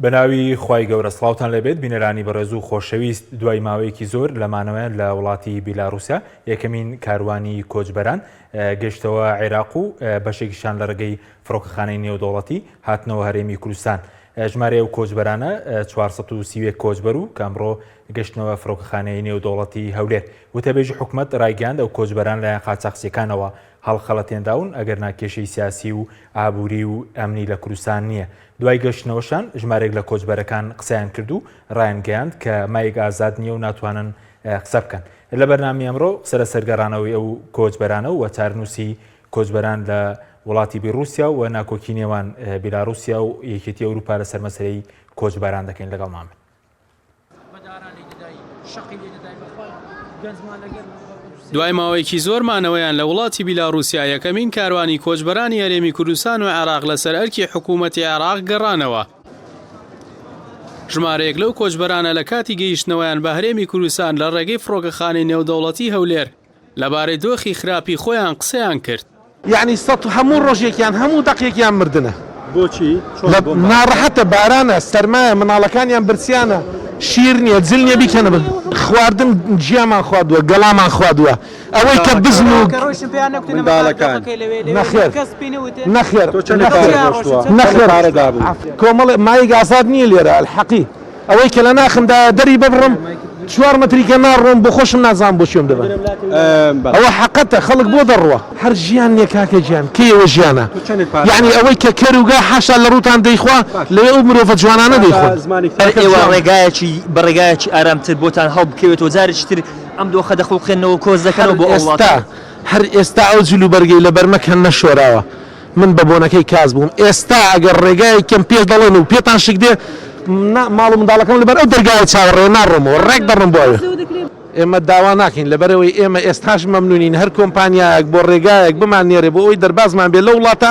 بەناوی خوای گەورە سڵاوتان لێبێت بینەرانی بەڕێز و خۆشەویست دوای ماوەیەکی زۆر لە مانەوەیان لە وڵاتی بیلاروسیا یەکەمین کاروانی کۆچبەران گەشتەوە عێراق و بەشێکیشان لە ڕێگەی فڕۆکەخانەی نێودەوڵەتی هاتنەوە هەرێمی کوردستان ژمارەی ئەو کۆچبەرانە 431 کۆچبەر و کە ئەمڕۆ گەشتنەوە فڕۆکەخانەی نێودەوڵەتی هەولێر وتەبێژی حکومەت ڕایگەیاند ئەو کۆچبەران لایەن قاچاخچیەکانەوە هەڵخەڵەتێنراون، ئەگەرنا کێشەی سیاسی و ئابووری و ئەمنی لە کوردستان نییە. دوای گەشتنەوەشان ژمارەیەک لە کۆچبەرەکان قسەیان کرد و ڕایانگەیاند کە مایک ئازاد نییە و ناتوانن قسە بکەن. لە بەرنامەی ئەمڕۆ قسە لەسەر گەڕانەوەی ئەو کۆچبەرانە و چارەنووسی کۆچبەران لە وڵاتی بیڕوسیا و ناکۆکی نێوان بیلاڕوسیا و یەکێتی ئەوروپا لەسەر مەسەلەی کۆچبەران دەکەین. لەگەڵمان بن. دوای ماوەیەکی زۆر مانەوەیان لە وڵاتی بیلاڕوسیا یەکەمین کاروانی کۆچبەرانی هەرێمی کوردستان و عێراق لەسەر ئەرکی حکوومەتی عێراق گەڕانەوە. ژمارەیەک لەو کۆچبەرانە لە کاتی گەیشتنەوەیان بە هەرێمی کوردستان لە ڕێگەی فڕۆکەخانەی نێودەوڵەتی هەولێر لەبارەی دۆخی خراپی خۆیان قسەیان کرد. یەعنی سەت هەموو ڕۆژێکیان هەموو دەقێکیان مردنە. بۆچی؟ چۆن لە بۆمبا؟ ناڕەحەتە بارانە سەرمایە مناڵەکانیان برسیانە شیر نیە جل نیە بیکەنە بە خواردن گیامان خواردوە گەڵامان خواردوە ئەوەی کە بزن و منداڵەکان. نەخێر نەخێر تۆ چەندت پارە ڕۆشتوە؟ چەندت نەخێر پارە دابوو؟ کۆمەڵێ مایک ئازاد نیە لێرە ئەلحەقی. ئەوەی کە لە ناخمدایە دەری ببڕم چوار مەتریکە ناڕۆم بۆ خۆشم نازانم بۆ کوێم دەبەن ئەوە حەقەتە خەڵک بۆ دەڕوا هەر ژیان نیە کاکە گیان کەی ئەوە ژیانە یەعنی ئەوەی کە کەر و گا حاشا لە ڕووتان دەیخوا لەوێ ئەو مرۆڤە جوانانە دەیخۆن. هەر ئێوە ڕێگایەکی بە ڕێگایەکی ئارامتر بۆتان هەڵبکەوێتەوە جارێکی تر ئەم دۆخە دەخوڵقێننەوە کۆچ دەکەنەوە بۆ ئەو وڵاتە. هەر ئێستا ئەو جلوبەرگەی لەبەر مەکەن نەشۆراوە من بە بۆنەکەی کاس بووم ئێستا ئەگەر ڕێگایەکم پێ دەڵێن و پێتان شک دێ نا ماڵ و منداڵەکەم لەبەر ئەو دەرگایە چاوەڕێیە ناڕۆمەوە ڕێک دەڕۆم بۆ ئەوێ. ئێمە داوا ناکەین لەبەرئەوەی ئێمە ئێستاش مەمنونین هەر کۆمپانیایەک بۆ ڕێگایەک بمان نێرێ بۆ ئەوەی دەربازمان بێ لەو وڵاتە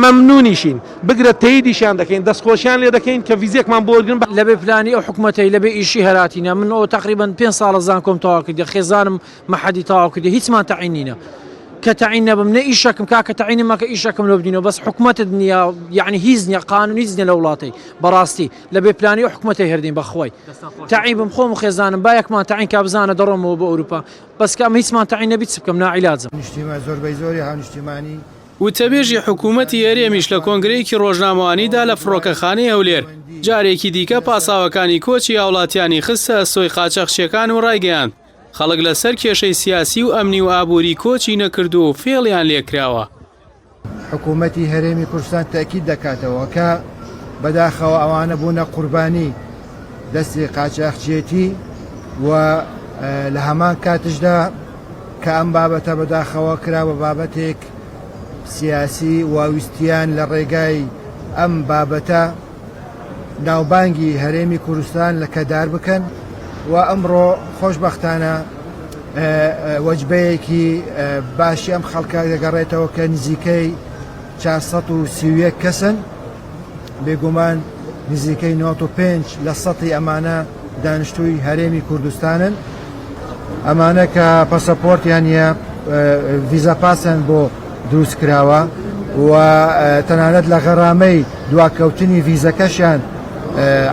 مەمنونیشین بگرە تەیدیشیان دەکەین دەستخۆشیان لێ دەکەین کە ڤیزێکمان بۆ وەرگرن بە لەبێ پلانی ئەو حکومەتەی لەبێ ئیشی هەراتینە من ئەوە تەقریبەن پێنج ساڵە زانکۆم تەواو کردیە خێزانم مەحەدی تەواو کردیە هیچمان تەعین نینە کە تەعین نەبم نە ئیشەکم کاکە تەعینم مەکە ئیشەکم لۆ بدینەوە بەس حکومەتت نییە یعنی هیچ نییە قانون هیچ نییە لە وڵاتەی بەڕاستی لە بێ پلانی ئەو حکومەتەی هەردین بەخوای تەعین بم خۆم و خێزانم با یەکمان تەعین کا بزانە دەڕۆمەوە بۆ ئەوروپا بەس کە ئەمە هیچمان تەعین نەبی چ بکەم ناعیلاجم. نیشتیمان زۆربەی زۆری هاونیشتیمانی. وتەبێژی حکوومەتی هەرێمیش لە کۆنگرەیەکی ڕۆژنامەوانیدا لە فڕۆکەخانەی هەولێر، جارێکی دیکە پاساوەکانی کۆچی هاوڵاتیانی خستە ئەستۆی قاچاخچییەکان و ڕایگەیاند، خەڵک لەسەر کێشەی سیاسی و ئەمنی و ئابووری کۆچی نەکردووە و فێڵیان لێکراوە. حکوومەتی هەرێمی کوردستان تەئکید دەکاتەوە کە بەداخەوە ئەوانە بوونە قوربانی دەستی قاچاخچێتی و لە هەمان کاتشدا کە ئەم بابەتە بەداخەوە کرا بە بابەتێک سیاسی و ویستیان لە ڕێگای ئەم بابەتە ناوبانگی هەرێمی کوردستان لەکەدار بکەن و ئەمڕۆ خۆشبەختانە وەجبەیەکی باشی ئەم خەڵکە دەگەڕێتەوە کە نزیکەی 431 کەسن بێگومان نزیکەی 95 لە سەتی ئەمانە دانیشتووی هەرێمی کوردستانن ئەمانە کە پەسەپۆرتیان نییە ڤیزا پاسیان بۆ دروست کراوە و تەنانەت لە غەرامەی دواکەوتنی ڤیزەکەشیان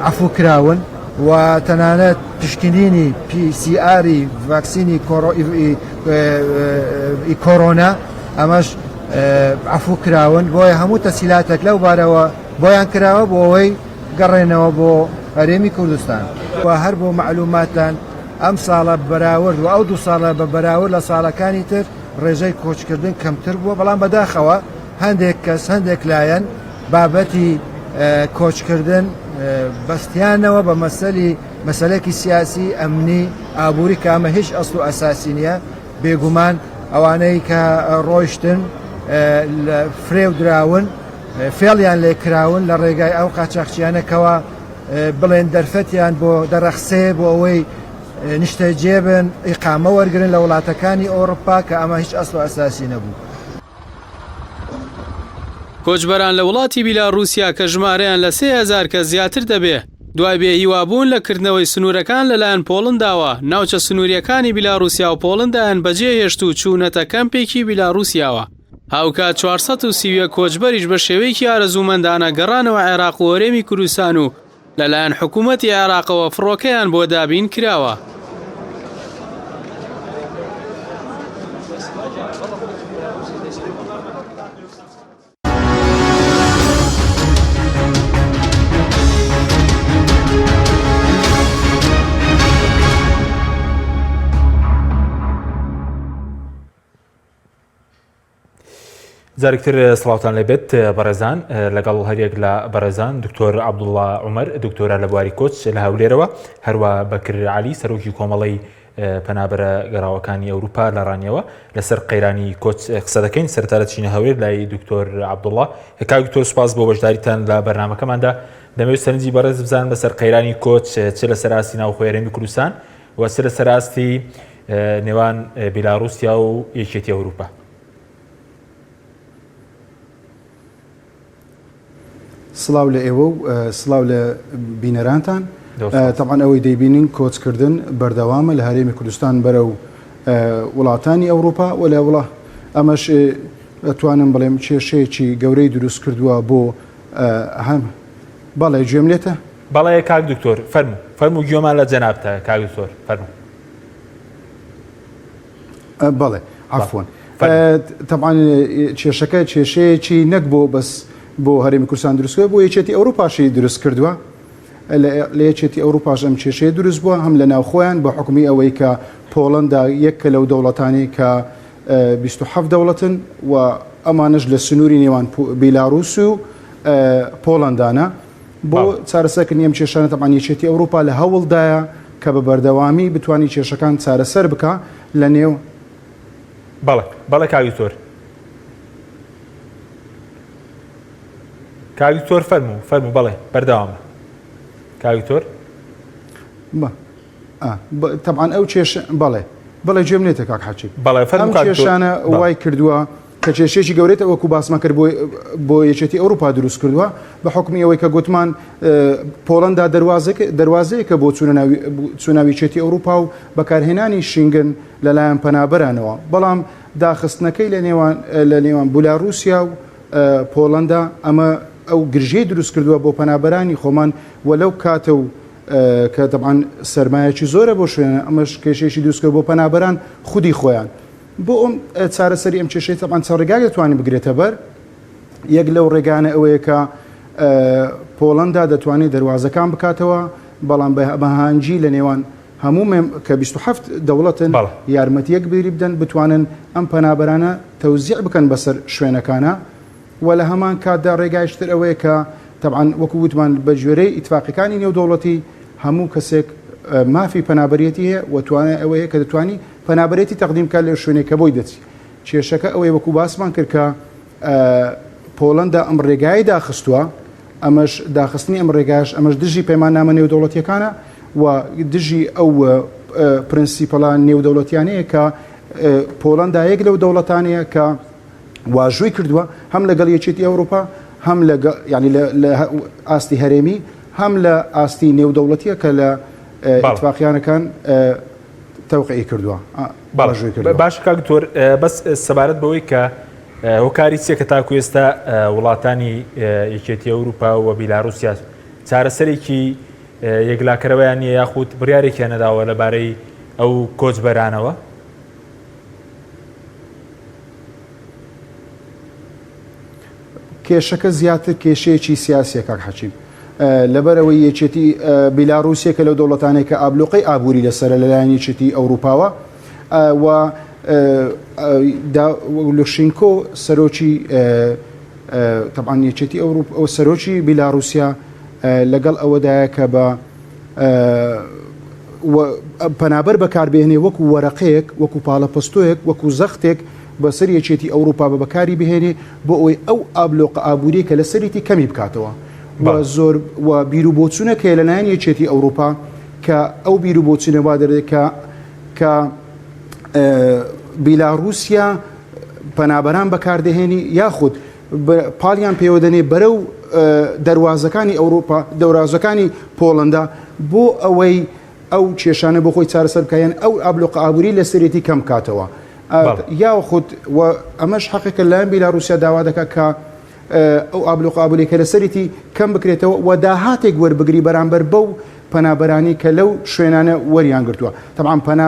عەفو کراون و تەنانەت پشکنینی PCR ی ڤاکسینی کۆرۆنا ئەمەش عەفو کراون بۆیە هەموو تەسهیلاتێک لەو بارەوە بۆیان کراوە بۆ ئەوەی گەڕێنەوە بۆ هەرێمی کوردستان و هەر بۆ مەعلوماتتان ئەم ساڵە بەراورد و ئەو دوو ساڵە بە بەراورد لە ساڵەکانی تر ڕێژەی کۆچکردن کەمتر بووە، بەڵام بەداخەوە هەندێک کەس، هەندێک لایەن بابەتی کۆچکردن بەستیانەوە بە مەسەلی مەسەلەکی سیاسی، ئەمنی، ئابووری کە ئەمە هیچ ئەسڵ و ئەساسی نییە. بێگومان ئەوانەی کە ڕۆیشتن فرێو دراون، فێڵیان لێ کراون لە ڕێگای ئەو قاچاخچیانە کەوا بڵێن دەرفەتیان بۆ دەڕەخسێ بۆ ئەوەی نیشتەجێ بن، ئیقامە وەرگرن لە وڵاتەکانی ئەوڕپا کە ئەمە هیچ ئەسڵ و ئەساسی نەبوو. کۆچبەران لە وڵاتی بیلاڕووسیا کە ژمارەیان لە 3000 کەس زیاتر دەبێ، دوای بێ هیوابوون لە کردنەوەی سنوورەکان لەلایەن پۆڵنداوە، ناوچە سنوورییەکانی بیلاڕووسیا و پۆڵندایان بەجێهێشت و چوونەتە کەمپێکی بیلاڕووسیاوە. هاوکات 431 کۆچبەریش بە شێوەیەکی ئارەزوومەندانە گەڕانەوە عێراق و هەرێمی کوردستان و. لەلایەن حکوومەتی عێراقەوە فڕۆکەیان بۆ دابین کراوە. جارێکتر سڵاوتان لێبێت بەڕێزان لەگەڵ هەریەک لە بەڕێزان دکتۆر عەبدوڵڵا عومەر دکتۆرا لە بواری کۆچ لە هەولێرەوە هەروە بەکر عەلی سەرۆکی کۆمەڵەی پەنابەرە گەڕاوەکانی ئەوروپا لە ڕانیەوە لەسەر قەیرانی کۆچ قسە دەکەین سەرەتا دەچینە هەولێر لای دکتۆر عەبدوڵڵا کاک دکتۆر سوپاس بۆ بەشداریتان لە بەرنامەکەماندا دەمەوێت سەرنجی بەڕێز بزانم لەسەر قەیرانی کۆچ چ لەسەر ئاستی ناوخۆی هەرێمی کوردستان و چ لەسەر ئاستی نێوان بیلاروسیا و یەکێتی ئەوروپا. سڵاو لە ئێوە و سڵاو لە بینەرانتان. تەبعەن ئەوەی دەیبینین کۆچکردن بەردەوامە لە هەرێمی کوردستان بەرەو وڵاتانی ئەوروپا و لە وڵا ئەمەش ئەتوانم بڵێم کێشەیەکی گەورەی دروست کردووە بۆ هەم بەڵێ گوێم لێتە؟ بەڵێ کاک دکتۆر فەرموو فەرموو گوێمان لە جەنابتە کاک دکتۆر فەرموو. بەڵێ عەفوەن تەبعەن کێشەکە کێشەیەکی نەک بۆ بەس بۆ هەرێمی کوردستان دروست کردووە بۆ یەکێتی ئەوروپاشی دروست کردووە لە یەکێتی ئەوروپاش ئەم کێشەیە دروست بووە هەم لە ناوخۆیان بە حکومی ئەوەی کە پۆڵندا یەکە لەو دەوڵەتانی کە 27 دەوڵەتن و ئەمانش لە سنووری نێوان بیلاروس و پۆڵندانە بۆ چارەسەرکردنی ئەم کێشانە تەبعەن یەکێتی ئەوروپا لە هەوڵدایە کە بە بەردەوامی بتوانی کێشەکان چارەسەر بکا لە نێو. بەڵێ بەڵێ کاک دکتۆر. کاک دکتۆر فەرموو فەرموو بەڵێ بەردەوامە کاک دکتۆر. تەبعەن ئەو کێشە بەڵێ بەڵێ گوێم لێتە کاک حەکیم بەڵێ فەرموو ئەم کاک دکتۆر کێشانە بەڵێ. وای کردووە کە کێشەیەکی گەورەی وەکو باسمان کرد بۆ یەکێتی ئەوروپا دروست کردووە بە حوکمی ئەوەی کە گوتمان پۆڵەندا دەروازەیەکە بۆ چوونە ناو یەکێتی ئەوروپا و بەکارهێنانی شینگن لەلایەن پەنابەرانەوە بەڵام داخستنەکەی لە نێوان لە نێوان بولاروسیا و پۆڵەندا ئەمە ئەو گرژیەی دروست کردووە بۆ پەنابەرانی خۆمان و لەو کاتە و کە تەبعەن سەرمایەکی زۆرە بۆ شوێنە ئەمەش کێشەیەکی دروست کرد بۆ پەنابەران خودی خۆیان بۆ ئەم چارەسەری ئەم کێشەی تەبعەن چەند ڕێگایەک دەتوانین بگرێتە بەر یەک لەو ڕێگانە ئەوەیە کە پۆڵەندا دەتوانێت دەروازەکان بکاتەوە بەڵام بە هەماهەنگی لە نێوان هەموو مێم کە 27 دەوڵەتن یارمەتی یەک بیری بدەن بتوانن ئەم پەنابەرانە تەوزیع بکەن بەسەر شوێنەکانە و لە هەمان کاتدا ڕێگایش تر ئەوەیە کە تەبعەن وەکو وتمان بە گوێرەی ئیتفاقیەکانی نێودەوڵەتی هەموو کەسێک مافی پەنابەرێتی هەیە و توانای ئەوەیە کە دەتوانی پەنابەرێتی تەقدیم بکات لەو شوێنێک کە بۆی دەچی. کێشەکە ئەوەیە وەکو باسمان کرد کە پۆڵەندا ئەم ڕێگایەی داخستووە، ئەمەش داخستنی ئەم ڕێگایەش ئەمەش دژی پەیماننامە نێودەوڵەتیەکانە و دژی ئەو پرنسیپەڵە نێودەوڵەتیانەیە کە پۆڵەندا یەک لەو دەوڵەتانەیە کە واژۆی کردووە هەم لەگەڵ یەکێتی ئەوروپا هەم لە یعنی لە ئاستی هەرێمی هەم لە ئاستی نێودەوڵەتیە کە لە ئیتفاقیانەکان تەوقعی کردووە واژۆی کردووە. باشە کاک دکتۆر بەس سەبارەت بەوەی کە هۆکاری چیە کە تاکو ئێستا وڵاتانی یەکێتی ئەوروپا و بیلاروسیا چارەسەرێکی یەکلاکەرەوەیان نییە یاخود بڕیارێکیان نەداوە لەبارەی ئەو کۆچبەرانەوە؟ کێشەکە زیاتر کێشەیەکی سیاسیە کاک حەکیم لەبەرئەوەی یەکێتی بیلاروس یەکە لەو دەوڵەتانەی کە ئابلۆقەی ئابووری لەسەرە لەلایەن یەکێتی ئەوروپاوە و لوشینکۆ سەرۆکی تەبعەن یەکێتی ئەوروپ ئەو سەرۆکی بیلاروسیا لەگەڵ ئەوەدایە کە بە پەنابەر بەکاربهێنێ وەکو وەرەقەیەک وەکو پاڵەپەستۆیەک وەکو زەختێک بەسەر یەکێتی ئەوروپا بە بەکاری بهێنێ بۆ ئەوەی ئەو ئابلۆقە ئابووریە کە لەسەریتی کەمی بکاتەوە و زۆر و بیروبۆچوونێک هەیە لەلایەن یەکێتی ئەوروپا کە ئەو بیروبۆچوونە وا دەرێت کە کە بیلاروسیا پەنابەران بەکاردەهێنی یاخود پاڵیان پێوە دەنێ بەرەو دەروازەکانی ئەوروپا دەورازەکانی پۆڵندا بۆ ئەوەی ئەو کێشانە بۆ خۆی چارەسەر بکە یان ئەو ئابلۆقە ئابووری لەسەرێتی کەم بکاتەوە یاخود و ئەمەش حەقێکە لایەن بیلاروسیا داوا دەکات کە ئەو ئابلوقە ئابووریەی کە لەسەریتی کەم بکرێتەوە و داهاتێک وەربگری بەرامبەر بەو پەنابەرانی کە لەو شوێنانە وەریان گرتووە. تەبعەن پەنا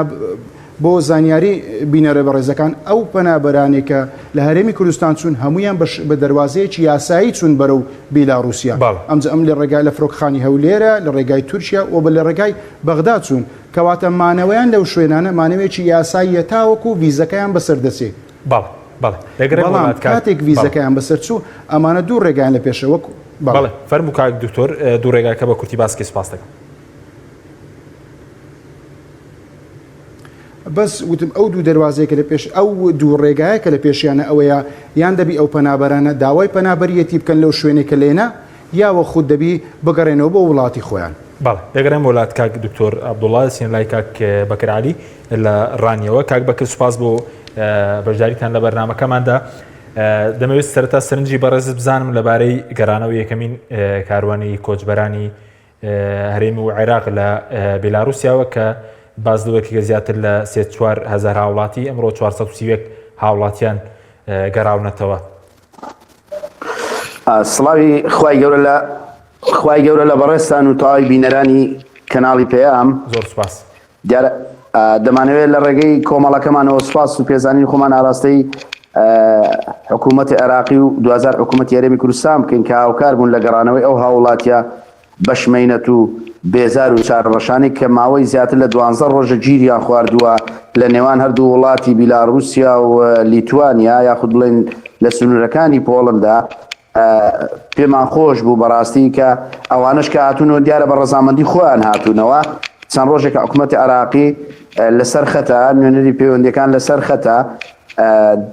بۆ زانیاری بینەرە بەڕێزەکان ئەو پەنابەرانەی کە لە هەرێمی کوردستان چوون هەموویان بە دەروازەیەکی یاسایی چوون بەرەو بیلاڕوسیا. ئەمجا ئەم لە ڕێگای لە فرۆکخانی هەولێرە، لە ڕێگای تورکیا و لە ڕێگای بەغدا چوون. کەواتە مانەوەیان لەو شوێنانە مانەوەیەکی یاساییە تاوەکو ڤیزەکەیان بەسەر دەچێ. بەڵێ بەڵێ دەگەرێم بەڵام وڵات کاک کاتێک بەڵێ. ڤیزەکەیان بەسەر چوو ئەمانە دوو ڕێگایان لە پێشە وەک بەڵێ. بەڵێ فەرموو کاک دکتۆر دوو ڕێگاکە بە کورتی باس کەی سوپاست دەکەم. بەس وتم ئەو دوو دەروازەیە کە لە پێش ئەو دوو ڕێگایە کە لە پێشیانە ئەوەیە یان دەبی ئەو پەنابەرانە داوای پەنابەریەتی بکەن لەو شوێنەی کە لێنە یا وەخود دەبی بگەڕێنەوە بۆ وڵاتی خۆیان. بەڵێ دەگەڕێم بۆ لات کاک دکتۆر عەبدوڵا دەچینە لای کاک بەکر عەلی لە ڕانیەوە. کاک بەکر سوپاس بۆ بەشداریتان لە بەرنامەکەماندا. دەمەوێت سەرەتا سەرنجی بەڕێزت بزانم لەبارەی گەڕانەوە یەکەمین کاروانی کۆچبەرانی هەرێم و عێراق لە بێلاروسیاوە کە باس لەوە کە زیاتر لە سێ 4 هزار هاوڵاتی ئەمڕۆ 431 هاوڵاتیان گەڕاونەتەوە. سڵاوی خوای گەورە لە خوای گەورە لە بەڕێزتان و تەواوی بینەرانی کەناڵی پەیام. زۆر سوپاس. دیارە دەمانەوێت لە ڕێگەی کۆمەڵەکەمانەوە سوپاس و پێزانین خۆمان ئاراستەی حکوومەتی عێراقی و دوجار حکوومەتی هەرێمی کوردستان بکەین کە هاوکار بوون لە گەڕانەوەی ئەو هاوڵاتیە بەشمەینەت و بێزار و چارەڕەشانەی کە ماوەی زیاتر لە دوانزە ڕۆژە گیریان خواردووە لە نێوان هەردوو وڵاتی بیلاڕوسیا و لیتوانیا یاخود بڵێن لە سنوورەکانی پۆڵندا پێمان خۆش بوو بەڕاستی کە ئەوانش کە هاتوونەوە دیارە بە ڕەزامەندی خۆیان هاتوونەوە چەند ڕۆژێکە حکوومەتی عراقی لەسەر خەتە نوێنەری پەیوەندەکان لەسەر خەتە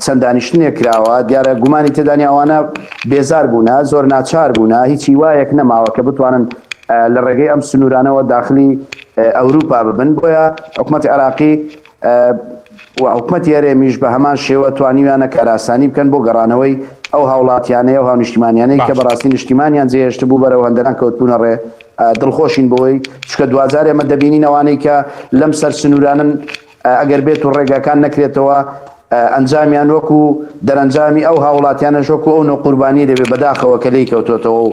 چەند دانیشتنێک کراوە، دیارە گومانی تێدا نیە ئەوانە بێزار بوونە، زۆر ناچار بوونە، هیچ هیوایەک نەماوە کە بتوانن لە ڕێگەی ئەم سنوورانەوە داخلی ئەوروپا ببن، بۆیە حکومەتی عێراقی و حکومەتی هەرێمیش بە هەمان شێوە توانیویانە کارئاسانی بکەن بۆ گەڕانەوەی ئەو هاوڵاتیانەی ئەو هاونیشتیمانیانەی کە بەڕاستی نیشتیمانیان جێهێشتبوو بەرەو هەندەران کەوتبوونە ڕێ. دڵخۆشین بەوەی چونکە دواجار ئێمە دەبینین ئەوانەی کە لەم سەر سنوورانەن ئەگەر بێت و ڕێگاکان نەکرێتەوە ئەنجامیان وەکو دەرەنجامی ئەو هاوڵاتیانەش وەکو ئەو نۆ قوربانیە دەبێت بەداخەوە کە لێی کەوتۆتەوە و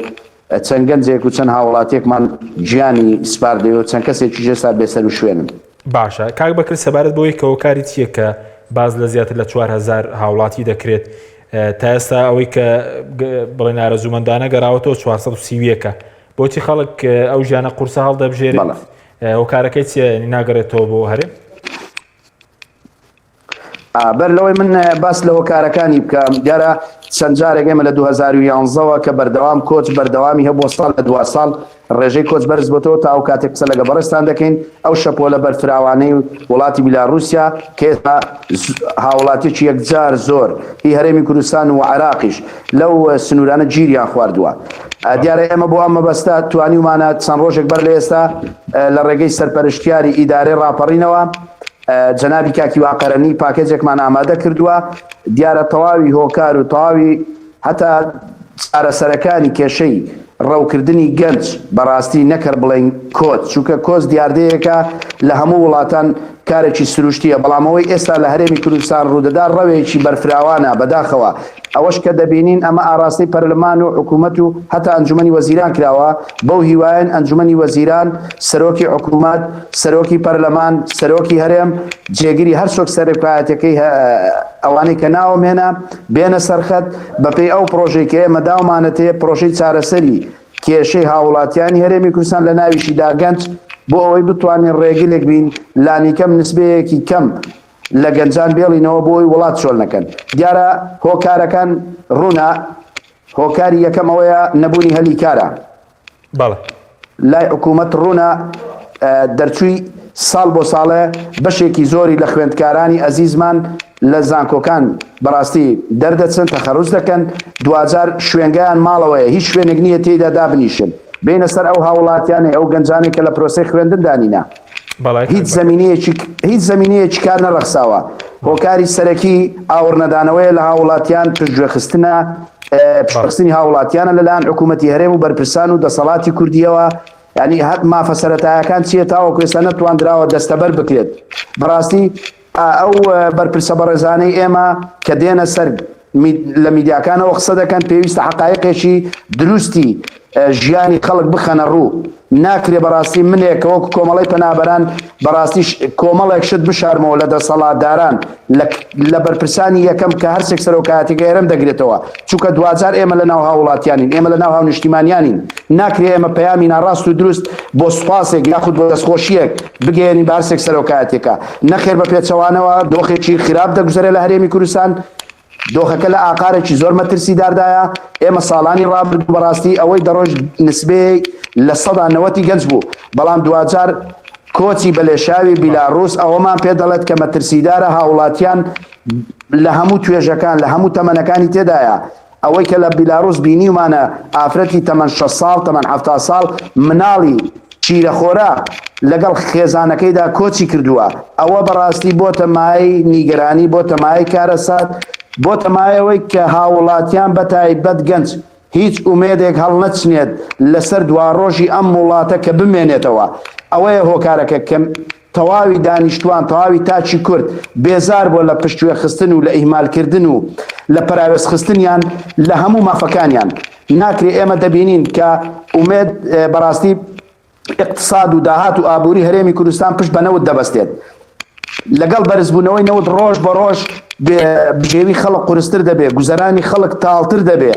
چەند گەنجێک و چەند هاوڵاتیەکمان گیانی سپاردەوە و چەند کەسێکیش ئێستا بێسەروشوێنن. باشە کاک بەکر سەبارەت بەوەی کە هۆکاری چییە کە باس لە زیاتر لە 4000 هاوڵاتی دەکرێت تا ئێستا ئەوەی کە بڵێن ئارەزوومەندانە گەڕاوەتەوە 431 بۆچی خەڵک ئەو ژیانە قورسە هەڵدەبژێرێت هۆکارەکەی چیە یانی ناگەڕێتەوە بۆ هەرێم؟ بەر لەوەی من باس لە هۆکارەکانی بکەم دیارە چەند جارێک ئێمە لە 2011ەوە کە بەردەوام کۆچ بەردەوامی هەبووە ساڵ لە دوا ساڵ ڕێژەی کۆچ بەرز بۆتەوە تا ئەو کاتێک قسە لەگە بەڕێزتان دەکەین ئەو شەپۆلە بەرفراوانەی وڵاتی بیلاڕوسیا کە ئێستا هاوڵاتیەکی یەکجار زۆر هی هەرێمی کوردستان و عێراقیش لەو سنوورانە گیریان خواردووە. دیارە ئێمە بۆ ئەم مەبەستە توانیومانە چەند ڕۆژێک بەر لە ئێستا لە ڕێگەی سەرپەرشتیاری ئیدارەی ڕاپەڕینەوە جەنابی کاک هیوا قەرەنی پاکێجێکمان ئامادە کردووە دیارە تەواوی هۆکار و تەواوی هەتا چارەسەرەکانی کێشەی ڕەوکردنی گەنج بەڕاستی نەک هەر بڵێین کۆچ چونکە کۆچ دیاردەیەکە لە هەموو وڵاتان کارێکی سروشتیە بەڵام ئەوەی ئێستا لە هەرێمی کوردستان ڕوودەدا ڕەوێکی بەرفراوانە بەداخەوە ئەوەش کە دەبینین ئەمە ئاراستەی پەرلەمان و حکوومەت و هەتا ئەنجومەنی وەزیران کراوە، بەو هیوایەن ئەنجومەنی وەزیران، سەرۆکی حکوومەت، سەرۆکی پەرلەمان، سەرۆکی هەرێم، جێگری هەر چۆک سەرۆکایەتیەکەی ئەوانەی کە ناوم هێنا بێنە سەرخەت، بەپێی ئەو پڕۆژەی کە ئێمە داومانەتێ، پڕۆژەی چارەسەری کێشەی هاووڵاتیانی هەرێمی کوردستان لە ناویشیدا گەنج، بۆ ئەوەی بتوانین ڕێگرێک بین لانیکەم نسبەیەکی کەم لە گەنجان بێڵینەوە بۆ ئەوەی وڵات چۆل نەکەن. دیارە هۆکارەکان ڕوونە، هۆکاری یەکەم ئەوەیە نەبوونی هەلی کارە. بەڵێ. لای حکوومەت ڕوونە دەرچووی ساڵ بۆ ساڵێ بەشێکی زۆری لە خوێندکارانی ئەزیزمان لە زانکۆکان بەڕاستی دەردەچن تەخەروج دەکەن دواجار شوێنگەیان ماڵەوەیە هیچ شوێنێک نییە تێیدا دابنیشن بێینە سەر ئەو هاوڵاتیانەی ئەو گەنجانەی کە لە پرۆسەی خوێندندا نینە هیچ زەمینەیەکی هیچ زەمینەیەکی کار نەڕەخساوە هۆکاری سەرەکی ئاوڕنەدانەوەیە لە هاوڵاتیان پشتگوێخستنە پشتخستنی هاوڵاتیانە لەلایەن حکوومەتی هەرێم و بەرپرسان و دەسەڵاتی کوردیەوە ینی هەت مافە سەتایەکان چییە تاوەکو ئێستا نەتواندراوە دەستەبەر بکرێت بەڕاستی ئەو بەرپرسە بەڕێزانەی ئێمە کە دێنە سەر. لە میدیاکانەوە قسە دەکەن پێویستە حەقایقێکی دروستی ژیانی خەڵک بخەنە ڕوو. ناکرێ بەڕاستی منێک کە وەکو کۆمەڵەی پەنابەران بەڕاستی کۆمەڵێک شت بشارمەوە لە دەسەڵاتداران لە لە بەرپرسانی یەکەم کە هەرسێک سەرۆکایەتیەکە هەرێم دەگرێتەوە چونکە دواجار ئێمە لە ناو هاووڵاتیانین ئێمە لە ناو هاونیشتیمانیانین ناکرێ ئێمە پەیامی ناڕاست و دروست بۆ سوپاسێک یاخود بۆ دەستخۆشیەک بگەیەنین بە هەرسێک سەرۆکایەتیەکە نەخێر بە پێچەوانەوە دۆخێکی خراپ دەگوزەرێ لە هەرێمی کوردستان دۆخەکە لە ئاقارێکی زۆر مەترسیداردایە، ئێمە ساڵانی ڕابردوو بەڕاستی ئەوەی دەڕۆیشت نسبەی 90% ی گەنج بوو، بەڵام دواجار کۆچی بەلێشاوی بیلاڕوس ئەوەمان پێ دەڵێت کە مەترسیدارە، هاوڵاتیان لە هەموو توێژەکان، لە هەموو تەمەنەکانی تێدایە، ئەوەی کە لە بیلاڕوس بینیومانە ئافرەتی تەمەن 60 ساڵ، تەمەن 70 ساڵ، مناڵی شیرەخۆرە لەگەڵ خێزانەکەیدا کۆچی کردووە، ئەوە بەڕاستی بۆتە مایەی نیگەرانی، بۆتە مایەی کارەسات، بۆتە مایەی ئەوەی کە هاووڵاتیان بەتایبەت گەنج هیچ ئومێدێک هەڵنەچنێت لەسەر دواڕۆژی ئەم وڵاتە کە بمێنێتەوە، ئەوەیە هۆکارەکە کە تەواوی دانیشتوان، تەواوی تاکی کورد بێزار بووە لە پشتگوێخستن و لە ئیهمالکردن و لە پەراوێزخستنیان لە هەموو مافەکانیان. ناکرێ ئێمە دەبینین کە ئومێد بەڕاستی ئیقتساد و داهات و ئابووری هەرێمی کوردستان پشت بە نەوت دەبەستێت. لەگەڵ بەرزبوونەوەی نەوت ڕۆژ بە ڕۆژ بژێوی خەڵک قورستر دەبێ، گوزەرانی خەڵک تاڵتر دەبێ.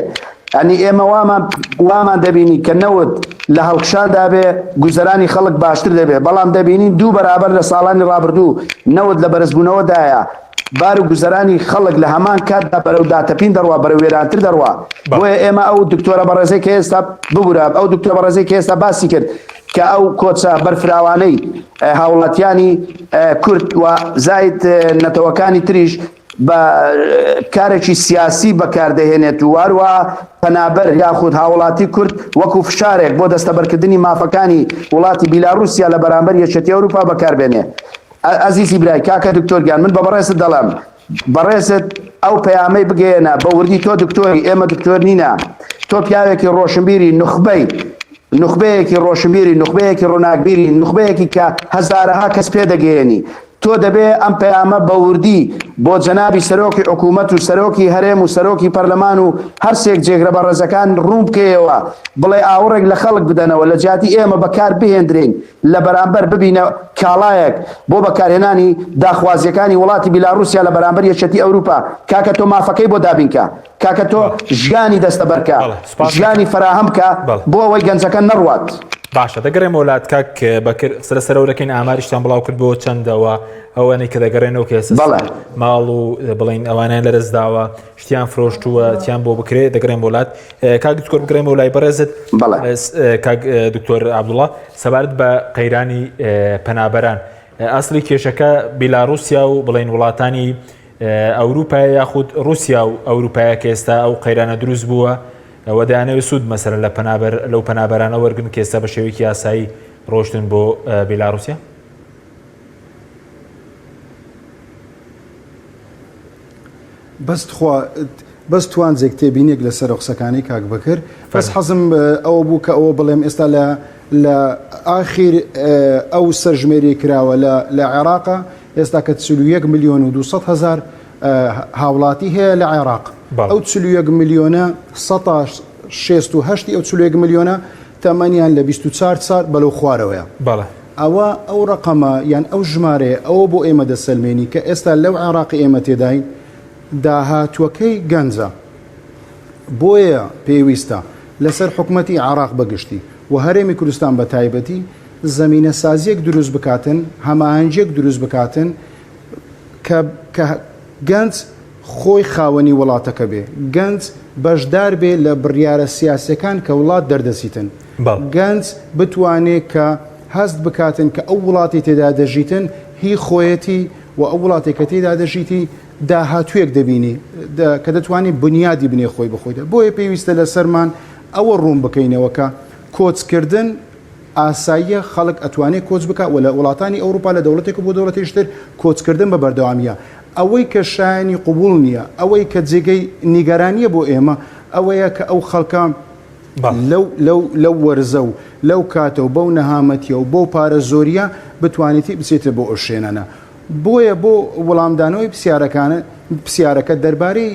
یانی ئێمە وامان وامان دەبینی کە نەوت لە هەڵکشاندا بێ گوزەرانی خەڵک باشتر دەبێ، بەڵام دەبینین دوو بەرابەر لە ساڵانی ڕابردوو نەوت لە بەرزبوونەوەدایە. بار و گوزەرانی خەڵک لە هەمان کاتدا بەرەو داتەپین دەڕوا، بەرەو وێرانتر دەڕوا. بۆیە ئێمە ئەو دکتۆرە بەڕێزەی کە ئێستا، ببورە، ئەو دکتۆرە بەڕێزەی کە ئێستا باسی کرد کە ئەو کۆچە بەرفراوانەی هاوڵاتیانی کورد و زاید نەتەوەکانی تریش بە کارێکی سیاسی بەکاردەهێنێت و هەروەها پەنابەر یاخود هاوڵاتی کورد وەکو فشارێک بۆ دەستەبەرکردنی مافەکانی وڵاتی بیلاروسیا لە بەرامبەر یەکێتی ئەوروپا بەکاربێنێ. ئەزیزی برای کاکە دکتۆر گیان من بە بەڕێزت دەڵێم بەڕێزت ئەو پەیامەی بگەیەنە بە وردی تۆ دکتۆری ئێمە دکتۆر نینە تۆ پیاوێکی ڕۆشنبیری نوخبەی نوخبەیەکی ڕۆشنبیری نوخبەیەکی ڕووناکبیری نوخبەیەکی کە هەزارەها کەس پێدەگەیەنی تۆ دەبێ ئەم پەیامە بە وردی بۆ جەنابی سەرۆکی حکوومەت و سەرۆکی هەرێم و سەرۆکی پەرلەمان و هەرسێک جێگرە بەڕێزەکان ڕوون بکەیەوە بڵێ ئاوڕێک لە خەڵک بدەنەوە لە جیاتی ئێمە بەکار بهێندرین لە بەرامبەر ببینە کاڵایەک بۆ بەکارهێنانی داخوازیەکانی وڵاتی بیلاڕوسیا لە بەرامبەر یەکێتی ئەوروپا، کاکە تۆ مافەکەی بۆ دابینکە، کاکە تۆ ژیانی دەستەبەرکە، ژیانی فەراهەم بکە بۆ ئەوەی گەنجەکە نەڕوات. باشە دەگەڕێمەوە لات کاک بەکر، قسە لەسەرەوە دەکەین، ئاماریشتان بڵاو کردبووە چەندەوە ئەوانەی کە دەگەڕێنەوە کە ئێستا ماڵ و بڵێین ئەوانیان لەدەست داوە، شتیان فرۆشتووە چیان بۆ بکرێ دەگرێن بۆ لات کاک دکتۆر بگرێن بۆ لای بەڕێزت کاک دکتۆر عبدوڵە سەبارەت بە قەیرانی پەنابەران ئەسلی کێشەکە بیلاروسیا و بڵین وڵاتانی ئەوروپای یاخود رووسیا و ئەوروپایە کە ئێستا ئەو قەیرانە دروست بووە ئەوە دەیانەوێت سوود مەسەر لە پەنابەر لەو پەنابەرانە وەرگن کە ئێستا بە شێوەیەکی یاسایی ڕۆشتن بۆ بیلاروسیا؟ بەس تخوا بەس توانجێک تێبینێک لەسەر قسەکانی کاک بەکر بەس حەزم ئەوە بوو کە ئەوە بڵێم ئێستا لە لە ئاخیر ئەو سەرژمێری کراوە لە لە عێراقا ئێستا کە 41 میلیۆن و 200 هزار هاوڵاتی هەیە لە عێراق ئەو 41 میلیۆنە 68 ئەو 41 میلیۆنە تەمەنیان لە 24 سال بەلەو خوارەوەیە بەڵێ. ئەوە ئەو ڕەقەمە یان ئەو ژمارەیە ئەوە بۆ ئێمە دەسەلمێنی کە ئێستا لەو عێراقی ئێمە تێداین داهاتووەکەی گەنجە. بۆیە پێویستە لەسەر حکومەتی عێراق بە گشتی و هەرێمی کوردستان بە تایبەتی زەمینەسازییەک دروست بکاتن، هەماهەنگییەک دروست بکاتن کە کە گەنج خۆی خاوەنی وڵاتەکە بێ، گەنج بەشدار بێ لە بڕیارە سیاسیەکان کە وڵات دەردەچیتن، گەنج بتوانێ کە هەست بکاتن کە ئەو وڵاتەی تێدا دەژیتن هی خۆیەتی و ئەو وڵاتەی کە تێدا دەژیتی داهاتوویەک دەبینی کە دەتوانێ بنیادی بنێ خۆی بە خۆیدا. بۆیە پێویستە لەسەرمان ئەوە ڕوون بکەینەوە کە کۆچکردن ئاساییە خەڵک ئەتوانێ کۆچ بکا و لە وڵاتانی ئەوروپا لە دەوڵەتێک بۆ دەوڵەتێکی تر کۆچکردن بە بەردەوامییە. ئەوەی کە شایەنی قبوڵ نییە، ئەوەی کە جێگەی نیگەرانییە بۆ ئێمە ئەوەیە کە ئەو خەڵکە لەو لەو لەو وەرزە و لەو کاتە و بەو نەهامەتییە و بەو پارە زۆرییە بتوانێتی بچێتە بۆ ئەو شوێنانە. بۆیە بۆ وەڵامدانەوەی پرسیارەکانت پرسیارەکەت دەربارەی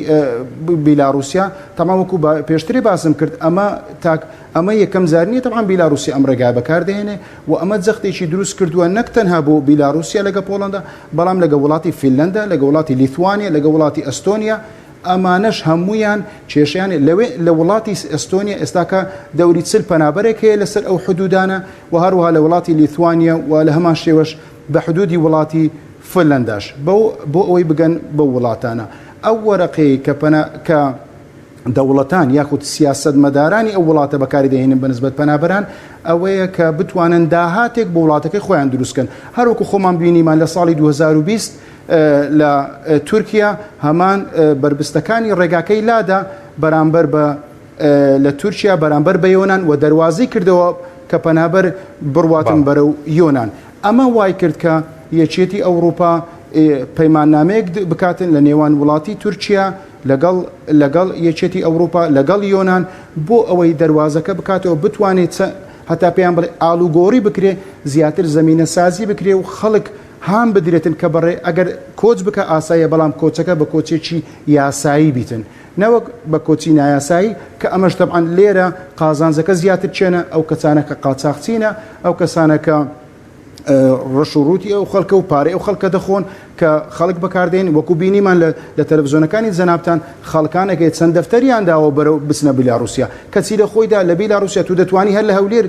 بیلاڕوسیا تەبعەن وەکو پێشترێ باسم کرد ئەمە تاک ئەمە یەکەم جار نییە تەبعەن بیلاڕوسیا ئەم ڕێگایە بەکاردەهێنێ و ئەمە جەختێکی دروست کردووە نەک تەنها بۆ بیلاڕوسیا لەگە پۆڵەندا بەڵام لەگە وڵاتی فینلەندا لەگە وڵاتی لیتوانیا لەگە وڵاتی ئەستۆنیا ئەمانەش هەموویان کێشەیان لەوێ لە وڵاتی ئەستۆنیا ئێستاکە دەوری چل پەنابەرێک هەیە لەسەر ئەو حدودانە و هەروەها لە وڵاتی لیتوانیا و لە هەمان شێوەش بە حدودی وڵاتی فنلەنداش بەو بۆ ئەوەی بگەن بەو وڵاتانە ئەو وەرەقەیەی کە پەنا کە دەوڵەتان یاخود سیاسەتمەدارانی ئەو وڵاتە بەکاری دەهێنن بە نسبەت پەنابەران ئەوەیە کە بتوانن داهاتێک بۆ وڵاتەکەی خۆیان دروست کەن هەروەکو خۆمان بینیمان لە ساڵی 2020 لە تورکیا هەمان بەربستەکانی ڕێگاکەی لادا بەرامبەر بە لە تورکیا بەرامبەر بە یۆنان و دەروازەی کردەوە کە پەنابەر بڕواتن بەرەو یۆنان. ئەمە وای کرد کە یەکێتی ئەوڕوپا پەیماننامەیەک بکاتن لە نێوان وڵاتی تورکیا لەگەڵ لەگەڵ یەکێتی ئەوڕوپا لەگەڵ یۆنان بۆ ئەوەی دەروازەکە بکاتەوە بتوانێت هەتا پێیان بڵێ ئاڵوگۆڕی بکرێ زیاتر زەمینە سازی بکرێ و خەڵک هان بدرێتن کە بەڕێ ئەگەر کۆچ بکە ئاساییە بەڵام کۆچەکە بە کۆچێکی یاسایی بیتن. نەوەک بە کۆچی نایاسایی کە ئەمەش تەبعەن لێرە قازانجەکە زیاتر چێنە ئەو کەسانە کە قاچاخچینە ئەو کەسانە کە ڕەش و ڕووتی ئەو خەڵکە و پارەی ئەو خەڵکە دەخۆن کە خەڵک بەکاردێن وەکو بینیمان لە لە تەلەڤزیۆنەکانی جەنابتان خەڵکانێک هەیە چەند دەفتەریان داوە بەرەو بچنە بیلاڕوسیا کەچی لە خۆیدا لە بیلاڕوسیا تو دەتوانی هەر لە هەولێر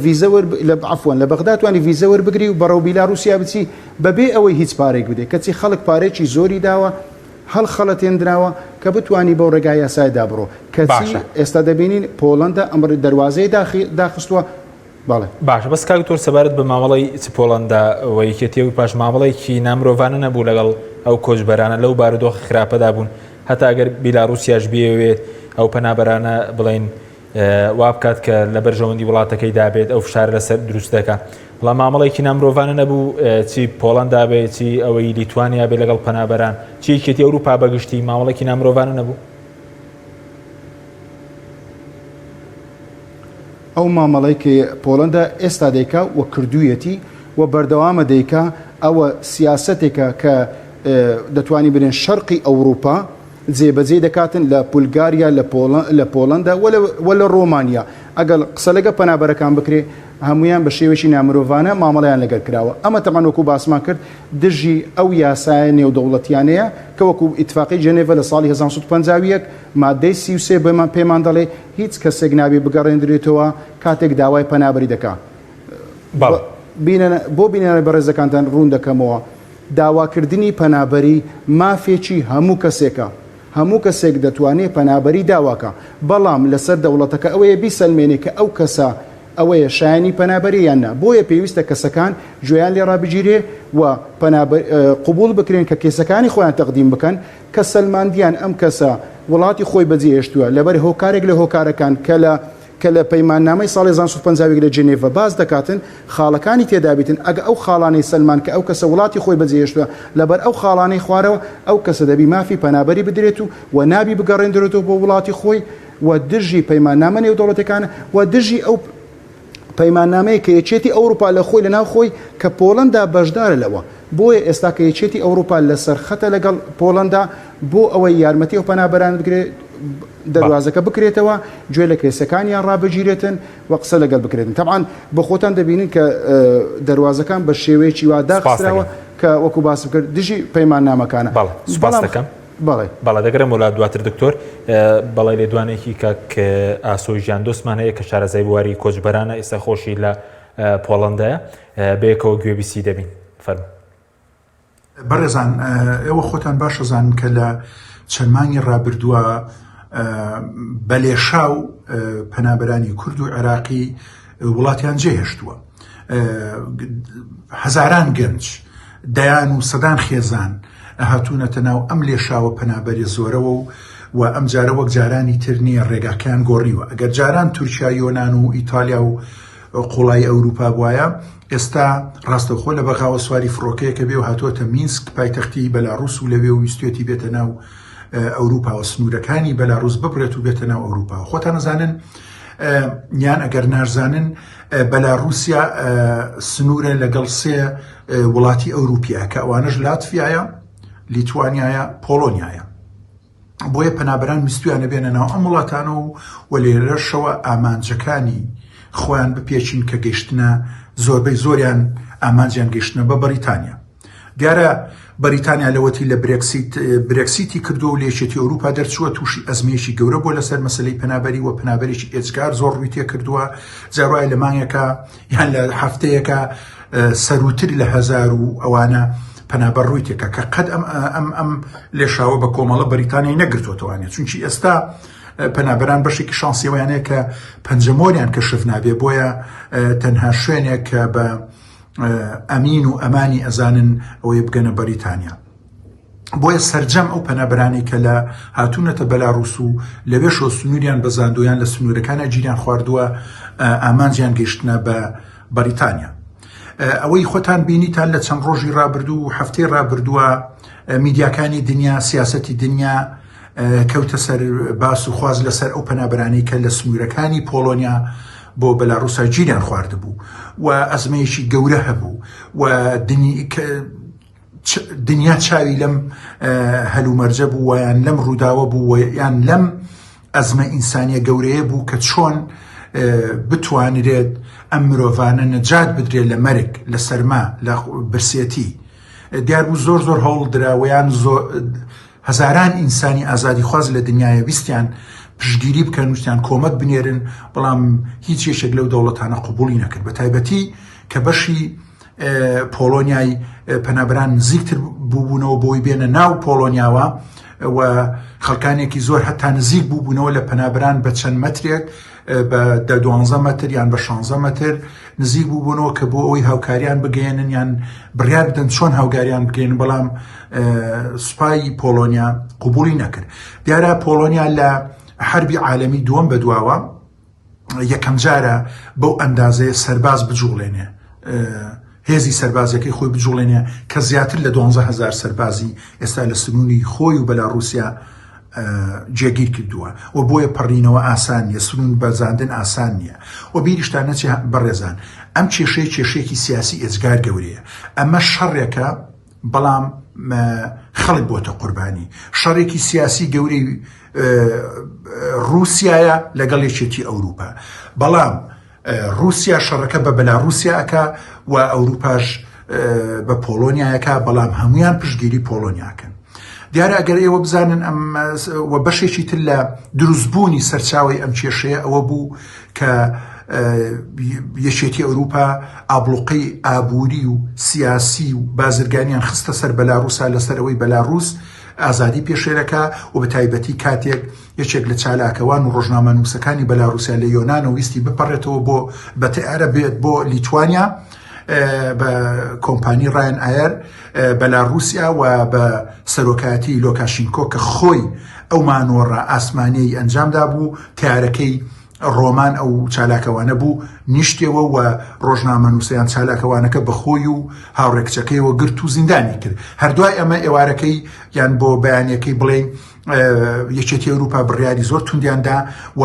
ڤیزە وەر لە عەفوەن لە بەغدا توانی ڤیزە وەربگری و بەڕەو بیلاڕوسیا بچی بەبێ ئەوەی هیچ پارەیەک بدەی کەچی خەڵک پارەیەکی زۆری داوە هەڵخەڵەتێندراوە کە بتوانی بەو ڕێگا یاسایەدا بڕۆ کەچی باشە. ئێستا دەبینین پۆڵەندا ئەم دەروازەی داخستووە بەڵێ. باشە بەس کاک دکتۆر سەبارەت بە مامەڵەی چ پۆڵەندا و یەکێتی ئەوروپاش مامەڵەیەکی نامرۆڤانە نەبوو لەگەڵ ئەو کۆچبەرانە لەو بارودۆخی خراپەدا بوون هەتا ئەگەر بیلاڕوسیاش بیەوێت ئەو پەنابەرانە بڵێین وا بکات کە لە بەرژەوەندی وڵاتەکەیدا بێت ئەو فشارە لەسەر دروست دەکات بەڵام مامەڵێکی نامرۆڤانە نەبوو چی پۆڵەندا بێ چی ئەوەی لیتوانیا بێ لەگەڵ پەنابەران چی یەکێتی ئەوروپا بەگشتی مامەڵێکی نامرۆڤانە نەبوو. ئەو مامەڵەی کە پۆڵەندا ئێستا دەیکا و کردوویەتی و بەردەوامە دەیکا ئەوە سیاسەتێکە کە دەتوانین بلێن شەرقی ئەوروپا جێبەجێی دەکاتن لە پولگاریا، لە پۆڵەندا و لە ڕۆمانیا. ئەگەر قسە لەگەڵ پەنابەرەکان بکرێ، هەموویان بە شێوەیەکی نامرۆڤانە مامەڵەیان لەگەڵ کراوە. ئەمە تەبعەن وەکوو باسمان کرد دژی ئەو یاسایە نێودەوڵەتییانەیە کە وەکوو ئیتفاقیی جێنێڤە لە ساڵی 1951 ماددەی 33 پێمان دەڵێ هیچ کەسێک نابێ بگەڕێندرێتەوە کاتێک داوای پەنابەری دەکا. بۆ بینەرانی بەڕێزەکانتان ڕوون دەکەمەوە. داواکردنی پەنابەری مافێکی هەموو کەسێکە، هەموو کەسێک دەتوانێ پەنابەری داواکا، بەڵام لەسەر دەوڵەتەکە ئەوەیە بیسەلمێنێ کە ئەو کەسە ئەوەیە شایەنی پەنابەریە یان نا، بۆیە پێویستە کەسەکان گوێیان لێ ڕابگیرێ و پەنابەر قبوڵ بکرێن کە کەیسەکانی خۆیان تەقدیم بکەن کە سەلماندیان ئەم کەسە وڵاتی خۆی بەجێهێشتووە لەبەر هۆکارێک لە هۆکارەکان کە لە کە لە پەیماننامەی ساڵی 1951 لە جنێڤ باس دەکاتن، خاڵەکانی تێدا بیتن، ئەگە ئەو خاڵانەی سەلماند کە ئەو کەسە وڵاتی خۆی بەجێهێشتووە، لەبەر ئەو خاڵانەی خوارەوە، ئەو کەسە دەبی مافی پەنابەری بدرێت و و نابی بگەڕێندرێتەوە بۆ وڵاتی خۆی و دژی پەیماننامە نێودەوڵەتیەکانە و دژی ئەو پەیماننامەیە کە یەکێتی ئەوروپا لە خۆی لە ناو خۆی کە پۆڵەندا بەشدارە لەوە. بۆیە ئێستا کە یەکێتی ئەوروپا لەسەر خەتە لەگەڵ پۆڵەندا بۆ ئەوەی یارمەتی ئەو پەنابەرانە بگرێت، دەروازەکە بکرێتەوە، گوێ لە کەیسەکانیان ڕابگیرێتن و قسە لەگەڵ بکرێتن. تەبعەن بۆ خۆتان دەبینن کە دەروازەکان بە شێوەیەکی وا داخستراوە کە وەکو باسم کرد دژی پەیماننامەکانە. بەڵێ سوپاست دەکەم. بەڵێ. بەڵێ دەگەرێمەوە لات دواتر دکتۆر. بەڵێ لێدوانێکی کاک ئاسۆ ژیاندۆستمان هەیە کە شارەزای بواری کۆچبەرانە ئێستا خۆشی لە پۆڵەندایە بەیەکەوە گوێبیستی دەبین. فەرموو. بەڕێزان ئێوە خۆتان باش ئەزانن کە لە چەند مانگی ڕابردووە بە لێشاو پەنابەرانی کورد و عێراقی وڵاتیان جێهێشتووە. هەزاران گەنج، دەیان و سەدان خێزان هاتوونەتە ناو ئەم لێشاوە پەنابەری زۆرەوە و و ئەم جارە وەک جارانی تر نییە ڕێگاکەیان گۆڕیوە. ئەگەر جاران تورکیا، یۆنان و ئیتالیا و قوڵایی ئەوروپا بوایە، ئێستا ڕاستەوخۆ لە بەغاوە سواری فڕۆکەیەکە بێ و هاتووەتە مینسک پایتەختی بەلاڕوس و لەوێ و ویستویەتی بێتە ناو ئەوروپاوە سنوورەکانی بەلاڕوس ببڕێت و بێتە ناو ئەوروپاوە. خۆتان ئەزانن یان ئەگەر ناشزانن بەلاڕووسیا سنوورە لەگەڵ سێ وڵاتی ئەوروپیا کە ئەوانەش لاتفیایە، لیتوانیایە، پۆڵۆنیایە. بۆیە پەنابەران ویستویانە بێنە ناو ئەم وڵاتانە و و لێرەشەوە ئامانجەکانی خۆیان بپێچین کە گەیشتنە زۆربەی زۆریان ئامانجیان گەیشتنە بە بەریتانیا. دیارە بەریتانیا لەوەتی لە برێکسیت برێکسیتی کردووە و لە یەکێتی ئەوروپا دەرچووە تووشی ئەزمەیەکی گەورە بووە لەسەر مەسەلەی پەنابەری و پەنابەرێکی ئێجگار زۆر ڕووی تێکردووە جاروایە لە مانگێکا یان لە هەفتەیەکە سەرووتر لە هەزار و ئەوانە پەنابەر ڕووی تێکا کە قەت ئەم ئەم ئەم لێشاوە بە کۆمەڵە بەریتانیای نەگرتووەتەوانێ چونکی ئێستا پەنابەران بەشێکی شانسیەوەیانەیە کە پەنجەمۆریان کەشف نابێ بۆیە تەنها شوێنێک کە بە ئەمین و ئەمانی ئەزانن ئەوەیە بگەنە بەریتانیا. بۆیە سەرجەم ئەو پەنابەرانەی کە لە هاتوونەتە بەلاڕوس و لەوێشەوە سنووریان بەزاندووە یان لە سنوورەکانە گیریان خواردووە ئامانجیان گەیشتنە بە بەریتانیا. ئەوەی خۆتان بینیتان لە چەند ڕۆژی ڕابردوو و هەفتەی ڕابردووە میدیاکانی دنیا سیاسەتی دنیا کەوتە سەر باس و خواز لەسەر ئەو پەنابەرانەی کە لە سنوورەکانی پۆڵۆنیا بۆ بەلاڕوسا گیریان خواردبوو و ئەزمەیەکی گەورە هەبوو و دنیا چاوی لەم هەلومەرجە بوو ویان لەم ڕووداوە بوو یان لەم ئەزمە ئینسانیە گەورەیە بوو کە چۆن بتوانرێت ئەم مرۆڤانە نەجات بدرێت لە مەرگ لە سەرما لە برسێتی دیار بوو زۆر زۆر هەوڵ دراوەیان زۆر هەزاران ئینسانی ئازادیخواز لە دنیاە ویستیان پشتگیری بکەن ویستیان کۆمەک بنێرن بەڵام هیچ یەکێک لەو دەوڵەتانە قوبولی نەکرد بە تایبەتی کە بەشی پۆڵۆنیای پەنابران نزیکتر بووبوونەوە بۆی بێنە ناو پۆڵۆنیاوە و خەڵکانێکی زۆر هەتا نزیک بووبوونەوە لە پەنابران بە چەند مەترێک بە دە دوانزە مەتر یان بە شانزە مەتر نزیک بووبوونەوە کە بۆ ئەوەی هاوکاریان بگەیەنن یان بڕیار بدەن چۆن هاوگاریان بگەین بەڵام سوپای پۆڵۆنیا قوبولی نەکرد دیارە پۆڵۆنیا لە حربی عالەمی دووەم بەدواوە یەکەم جارە بەو ئەندازەیە سەرباز بجوڵێنێ هێزی سەربازیەکەی خۆی بجوڵێنێ کە زیاتر لە 12000 سەربازی ئێستا لە سنووری خۆی و بەلاڕوسیا جێگیر کردووە و بۆیە پەڕینەوە ئاسان نییە سنوون بەزاندن ئاسان نییە و بیریشتان نەچێ بەڕێزان ئەم کێشەیە کێشەیەکی سیاسی ئێجگار گەورەیە ئەمە شەڕێکە بەڵام خەڵک بۆتە قوربانی شەڕێکی سیاسی گەورەی ڕووسایە لەگەڵ یەکێتی ئەوروپا بەڵام ڕووسیا شەڕەکە بە بەلاڕووسیا ئەکا و ئەوروپاش بە پۆڵۆنیا ئەکا بەڵام هەمویان پشتگیری پۆڵۆنیا ئەکەن. دیارە ئەگەر ئێوە بزانن ئەم و بەشێکی تر لە دروستبوونی سەرچاوی ئەم کێشەیە ئەوە بوو کە یەکێتی ئەوروپا ئابڵوقەی ئابووری و سیاسی و بازرگانیان خستە سەر بەلاڕوسا لەسەر ئەوەی بەلاڕوس ئازادی پێشێلەکە و بە تایبەتی کاتێک یەکێک لە چالاکەوان و ڕۆژنامەنووسەکانی بەلاروسیا لە یۆنانەوە ویستی بپەڕێتەوە بۆ بە تەیارە بێت بۆ لیتوانیا بە کۆمپانی ڕایان ئایەر بەلاروسیا و بە سەرۆکایەتی لۆکاشینکۆ کە خۆی ئەو مانۆڕە ئاسمانیەی ئەنجامدا بوو تیارەکەی ڕۆمان ئەو چالاکەوانە بوو نیشتەوە و ڕۆژنامەنووسیان چالاکەوانەکە بەخۆی و هاوڕێکچەکەیەوە گرت و زیندانی کرد هەردوای ئەمە ئێوارەکەی یان بۆ بەیانەکەی بڵێین یەکێتی ئەوروپا بڕیاری زۆر توندیان دا و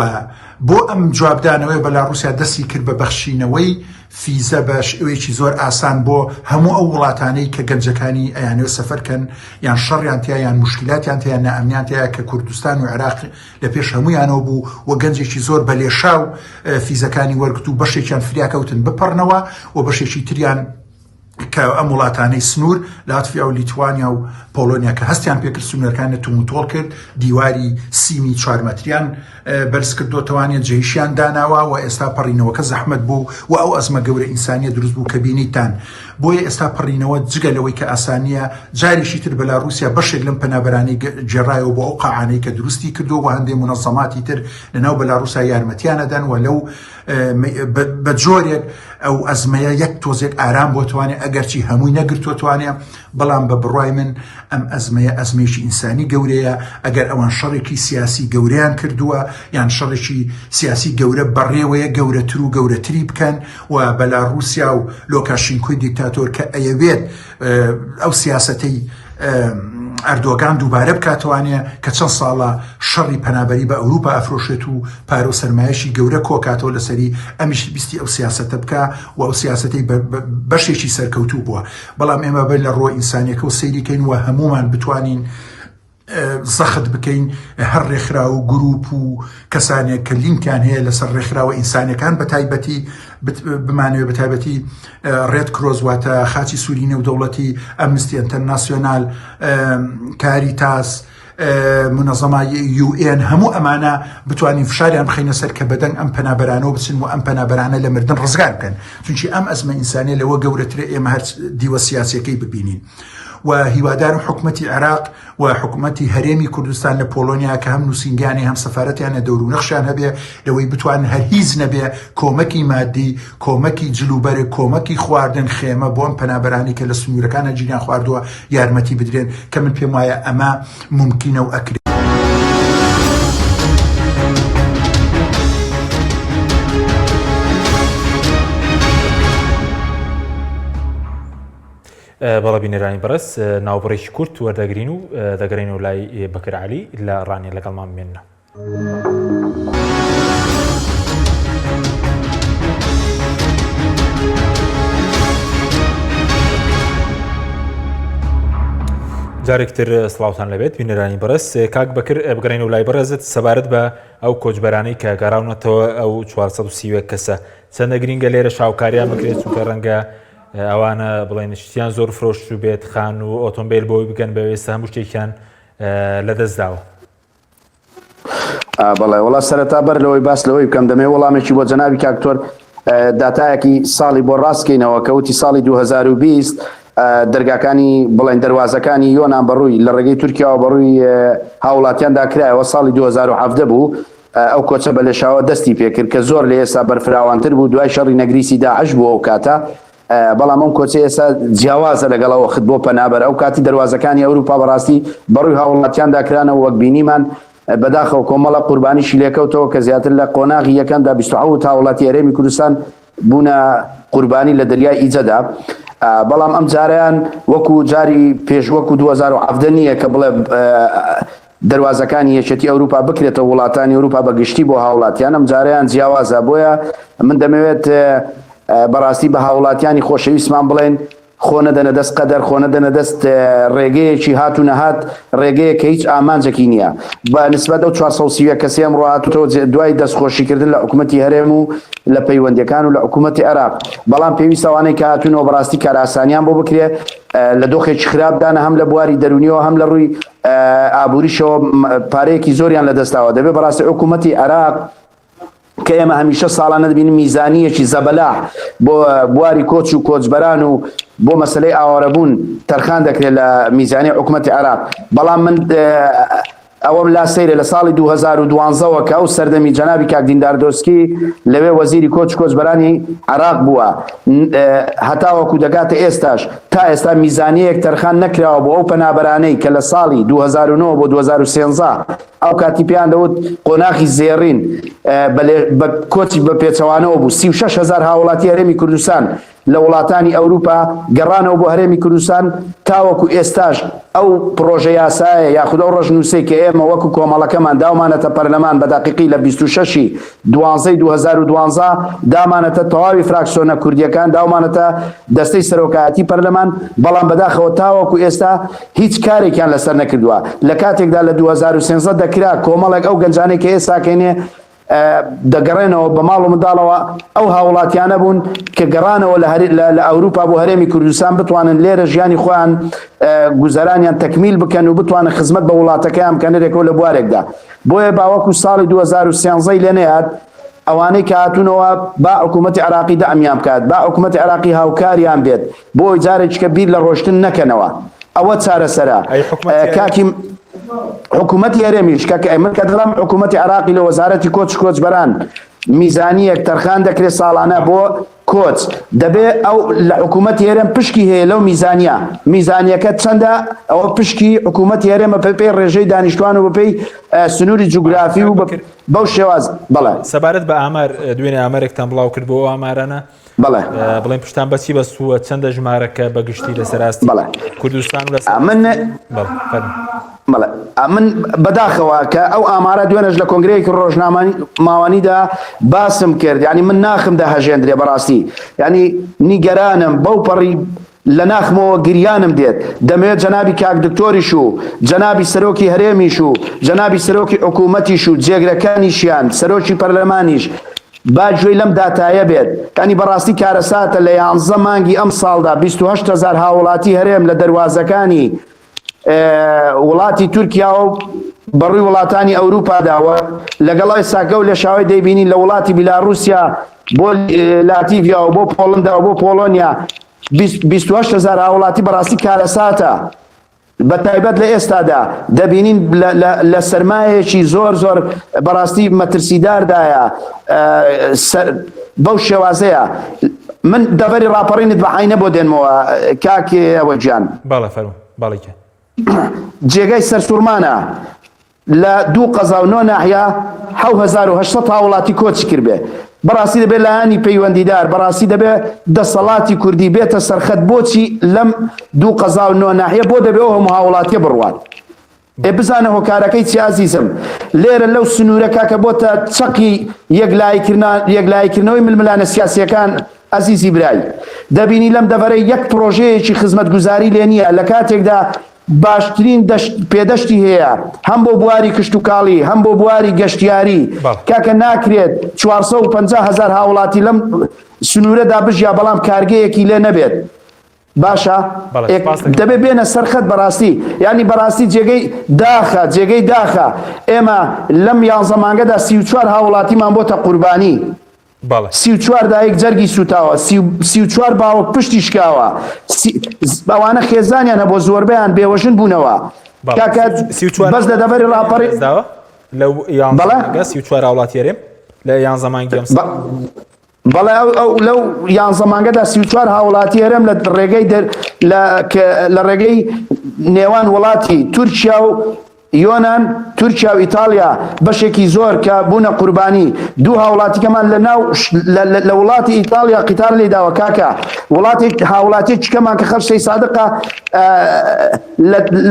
بۆ ئەم جوابدانەوەی بەلاڕوسیا دەستی کرد بە بەخشینەوەی فیزە بە شێوەیەکی زۆر ئاسان بۆ هەموو ئەو وڵاتانەی کە گەنجەکانی ئەیانەوێت سەفەر کەن یان شەڕیان تیا یان مشکلاتیان تیا نائەمنیان تیا کە کوردستان و عێراق لە پێش هەمویانەوە بوو و گەنجێکی زۆر بە لێشاو فیزەکانی وەرگرت و بەشێکیان فریاکەوتن بپەڕنەوە و بەشێکی تریان کە ئەم وڵاتانەی سنوور لاتفیا و لیتوانیا و پۆلۆنیا کە هەستیان پێکرد سنوورەکانیان توموتۆڵ کرد دیواری سیمی چوارمەتریان بەرز کردوتەوانە جێیشیان داناوە و ئێستا پەڕینەوەکە زەحمت بوو و ئەو ئەزمە گەورە ئینسانیە دروست بوو کە بینیتان بۆیە ئێستا پەڕینەوە جگە لەوەی کە ئاسانیە جارێکی تر بەلاڕوسیا بەشێک لەم پەنابەرانەی گێڕایەوە بۆ ئەو قاعانەی کە دروستی کردو و هەندێک منەزەماتی تر لەناو بەلاڕوسیا یارمەتیانەدەن و لەو بە جۆرێک ئەو ئەزمەیە یەک تۆزێک ئارام بۆ توانێ ئەگەرچی هەمووی نەگرتووە توانێ بەڵام بە بڕای من ئەم ئەزمەیە ئەزمێکی ئینسانی گەورەیە ئەگەر ئەوان شەڕێکی سیاسی گەورەیان کردووە یان شەڕێکی سیاسی گەورە بەڕێوەیە گەورەتر و گەورەتری بکەن و بەلا رووسیا و لۆکاشینکۆی دیکتاتۆر کە ئەیەوێت ئەو سیاسەتەی. ئەردۆگان دووبارە بکاتەوانێ کە چەند ساڵە شەڕی پەنابەری بە ئەوروپا ئەفرۆشێت و پارە و سەرمایەشی گەورە کۆکاتەوە لەسەری، ئەمیش ویستی ئەو سیاسەتە بکا و ئەو سیاسەتەی بەشێکی سەرکەوتوو بووە. بەڵام ئێمە بەر لە ڕووە ئینسانیەکەوە سەیری کەین و هەموومان بتوانین زەخت بکەین هەر ڕێکخراو و گروپ و کەسانێک کە لینکیان هەیە لەسەر ڕێکخراوە ئینسانیەکان بە تایبەتی بمانەوێ بە تایبەتی Red Cross واتە خاچی سووری نێودەوڵەتی ئەمنستی ئینتەرناسیۆنال کاریتاس منەزەما UN هەموو ئەمانە بتوانین فشاریان بخینە سەر کە بەدەنگ ئەم پەنابەرانەوە بچن و ئەم پەنابەرانە لە مردن ڕزگار بکەن چونکی ئەم ئەزمە ئینسانیە لەوە گەورەترە ئێمە هەر دیوە سیاسیەکەی ببینین و هیوادارم حکومەتی عێراق و حکومەتی هەرێمی کوردستان لە پۆڵۆنیا کە هەم نووسینگانی هەم سەفارەتیان دەور و نەخشیان هەبێ لەوەی بتوانن هەر هیچ نەبێ کۆمەکی مادی کۆمەکی جلوبەرگ کۆمەکی خواردن خێمە بۆ ئەم پەنابەرانی کە لە سنوورەکانە گیریان خواردووە یارمەتی بدرێن کە من پێم وایە ئەمە مومکینە و ئەکرێ. بەڵێ بینەرانی بەڕێز ناوبڕێکی کورت وەردەگرین و دەگەڕێینەوە لای بەکر عەلی لە ڕانیە لەگەڵمان بمێننەوە. جارێکتر سڵاوتان لەبێت بینەرانی بەڕێز کاک بەکر بگەڕێن و لای بەڕێزت سەبارەت بە ئەو کۆچبەرانەی کە گەڕاونەتەوە ئەو 431 کەسە چەندە گرینگە لێرە شاوکاریان بکرێت چونکە ڕەنگە ئەوانە بڵێن شتیان زۆر فرۆشت و بێت خان و ئۆتۆمبیل بۆی بگەن بە ئێستا هەموو شتێکیان لەدەست داوە. بەڵێ وڵا سەرەتا بەر لەوەی باس لەوەی بکەم دەمێ وەڵامێکی بۆ جەنابی کاکتۆر داتایەکی ساڵی بۆ ڕاستکەینەوە کەوتی ساڵی 2020 دەرگاکانی بڵێن دەواازەکانی یۆناان بەڕووی لە ڕێگەی تورکیاوە بەڕووی هاوڵاتیاندا کرایەوە ساڵی 2017 بوو ئەو کۆچە بە لێشاوە دەستی پێکرد کە زۆر لە ئێستا بەرفراوانتر بوو دوای شەڕی نەگریسی داعش بوو ئەو کاتە بەڵام ئەم کۆچە ئێستا جیاوازە لەگەڵ ئەو وەخت بۆ پەنابەر ئەو کاتی دەروازەکانی ئەوروپا بەڕاستی بەڕووی هاوڵاتیاندا کرانەوە وەک بینیمان بەداخەوە کۆمەڵە قوربانیشی لێکەوتەوە کە زیاتر لە قۆناغی یەکەمدا 27 هاوڵاتی هەرێمی کوردستان بوونە قوربانی لە دەریای ئیجەدا بەڵام ئەم جارەیان وەکو جاری پێش وەکو 2017 نییە کە بڵێ دەروازەکانی یەکێتی ئەوروپا بکرێتەوە وڵاتانی ئەوروپا بە گشتی بۆ هاوڵاتیان ئەم جارەیان جیاوازە بۆیە من دەمەوێت بەڕاستی بە هاوڵاتیانی خۆشەویستمان بڵێن خۆ نەدەنە دەست قەدەر خۆ نەدەنە دەست ڕێگەیەکی هات و نەهات ڕێگەیە کە هیچ ئامانجێکی نییە بە نسبەت ئەو 431 کەسی ئەمڕۆ هاتووەتەوە دوای دەستخۆشیکردن لە حکوومەتی هەرێم و لە پەیوەندیەکان و لە حکوومەتی عێراق بەڵام پێویستە ئەوانەی کە هاتوونەوە بەڕاستی کارئاسانیان بۆ بکرێ لە دۆخێکی خراپدانە هەم لە بواری دەرونیەوە هەم لە ڕووی ئابووریشەوە پارەیەکی زۆریان لەدەستداوە دەبێت بەڕاستی حکوومەتی عێراق کە ئێمە هەمیشە ساڵانە دەبینین میزانیەکی زەبەلاح بۆ بواری کۆچ و کۆچبەران و بۆ مەسلەی ئاوارەبوون تەرخان دەکرێت لە میزانی حکوومەتی عێراق بەڵام من ئەوەم لا سەیرە لە ساڵی 2012ەوە کە ئەو سەردەمی جەنابی کاک دیندار دۆسکی لەوێ وەزیری کۆچ کۆچبەرانی عێراق بووە هەتاوەکو دەگاتە ئێستاش تا ئێستا میزانیەیەک تەرخان نەکراوە بۆ ئەو پەنابەرانەی کە لە ساڵی 2009 بۆ 2013 ئەو کاتی پێیان دەوت قۆناخی زێڕین بە کۆچی بە پێچەوانەوە بوو 36 هزار هاوڵاتی هەرێمی کوردستان لە وڵاتانی ئەوروپا گەڕانەوە بۆ هەرێمی کوردستان تاوەکو ئێستاش ئەو پڕۆژە یاسایە یاخود ئەو ڕەشنووسەی کە ئێمە وەکو کۆمەڵەکەمان داومانەتە پەرلەمان بە دەقیقی لە 26 ی دوانزەی 2012 دامانەتە تەواوی فراکسۆنە کوردیەکان داومانەتە دەستەی سەرۆکایەتی پەرلەمان بەڵام بەداخەوە تاوەکو ئێستا هیچ کارێکیان لەسەر نەکردووە لە کاتێکدا لە 2013 دەکرا کۆمەڵێک ئەو گەنجانەی کە ئێستاکەینێ دەگەڕێنەوە بە ماڵ و منداڵەوە ئەو هاوڵاتیانە بوون کە گەڕانەوە لە ئەوروپا بۆ هەرێمی کوردستان بتوانن لێرە ژیانی خۆیان گوزەرانیان تەکمیل بکەن و بتوانن خزمەت بە وڵاتەکەیان بکەن رێکەوە لە بوارێکدا بۆیە باوەکو ساڵی 2013 لێ نەیات ئەوانەی کە هاتوونەوە با حکوومەتی عراقی دەعمیان بکات با حکوومەتی عراقی هاوکاریان بێت بۆ ئەوەی جارێکیکە بیر لە ڕۆشتن نەکەنەوە ئەوە چارەسەرە کاکی حکوومەتی هەرێمیش کە من کە دەڵێم حکوومەتی عراقی لە وەزارەتی کۆچ کۆچبەران میزانیەک تەرخان دەکرێت ساڵانە بۆ کۆچ دەبێ ئەو لە حکوومەتی هەرێم پشکی هەیە لەو میزانیە میزانیەکە چەندە ئەوە پشکی حکوومەتی هەرێمە پێی ڕێژەی دانیشتوان و بەپێی سنووری جوگرافی و بەو شێواز بەڵێ سەبارەت بە ئامار دوێنێ ئامارێکتان بڵاو کرد بۆ ئەو ئامارانە. بەڵێ. بڵێن پشتان بەچی بەستووە چەندە ژمارەکە بە گشتی لەسەر ئاستی بەڵێ. کوردستان و لەسەر من ئاستی بەڵێ فەرموو. بەڵێ من بەداخەوە کە ئەو ئامارە دوێنێش لە کۆنگرەیەکی ڕۆژنامەوانیدا باسم کرد یعنی من ناخم دەهەژێندرێ بەڕاستی یعنی نیگەرانم بەو پەڕی لە ناخمەوە گریانم دێت دەمەوێت جەنابی کاک دکتۆریش و جەنابی سەرۆکی هەرێمیش و جەنابی سەرۆکی حکوومەتیش و جێگرەکانیشیان سەرۆکی پەرلەمانیش با گوێی لەم داتایە بێت یانی بەڕاستی کارەساتە لە یانزە مانگی ئەم ساڵدا 28 هەزار هاوڵاتی هەرێم لە دەروازەکانی وڵاتی تورکیاوە و بەڕووی وڵاتانی ئەوروپادا و لەگەڵ ئێستاکە و لێشاوی دەیبینین لە وڵاتی بیلاروسیا بۆ لاتیڤیا و بۆ پۆڵندا و بۆ پۆڵۆنیا 28 هەزار هاوڵاتی بەڕاستی کارەساتە بە تایبەت لە ئێستادا دەبینین لە سەرمایەکی زۆر زۆر بەڕاستی مەترسیداردایە بەو شێوازەیە من دەڤەری ڕاپەڕینت بە عینە بۆ دێنمەوە کاک ئەوە گیان. بەڵێ فەرموو بەڵێ گیان. جێگای سەرسوڕمانە لە دوو قەزا و نۆ ناحیە 7800 هاوڵاتی کۆچی کردبێ. بەڕاستی دەبێ لایەنی پەیوەندیدار بەڕاستی دەبێ دەسەڵاتی کوردی بێتە سەرخەت بۆچی لەم دوو قەزا و نۆ ناحیە بۆ دەبێ ئەو هەموو هاوڵاتیە بڕوات. ئێ بزانە هۆکارەکەی چیە ئازیزم لێرە لەو سنوورە کاکە بۆتە چەقی یەکلاییکردنەوەی ململانە سیاسیەکان ئەزیزی برای دەبینی لەم دەڤەرە یەک پرۆژەیەکی خزمەتگوزاری لێ نییە لە کاتێکدا باشترین پێدەشتی هەیە هەم بۆ بواری کشتوکاڵی هەم بۆ بواری گەشتیاری کاکە ناکرێت 450 هەزار هاوڵاتی لەم سنوورەدا بژیا بەڵام کارگەیەکی لێ نەبێت باشە دەبێ بێنە سەر خەت بەڕاستی یانی بەڕاستی جێگەی داخە جێگەی داخە ئێمە لەم یانزە مانگەدا 34 هاوڵاتیمان بۆتە قوربانی 34 دایک جەرگی سوتاوە 34 باوک پشتی شکاوە ئەوانە خێزانیان هەبوو زۆربەیان بێوەژن بوونەوە کاکە بەس لە دەڤەری ڕاپەڕی لەو یانزە مانگە 34 هاوڵاتی هەرێم لە یانزە مانگی ئەمساڵ بەڵێ ئەو ئەو لەو یانزە مانگەدا 34 هاوڵاتی هەرێم لە ڕێگەی دەر لە لە ڕێگەی نێوان وڵاتی تورکیا و یۆنان تورکیا و ئیتاڵیا بەشێکی زۆر کە بوونە قوربانی دوو هاوڵاتیکەمان لە ناو لە وڵاتی ئیتاڵیا قیتار لێ داوە کاکە وڵاتێک هاوڵاتیەکیکەمان کە خەڵکی سادقە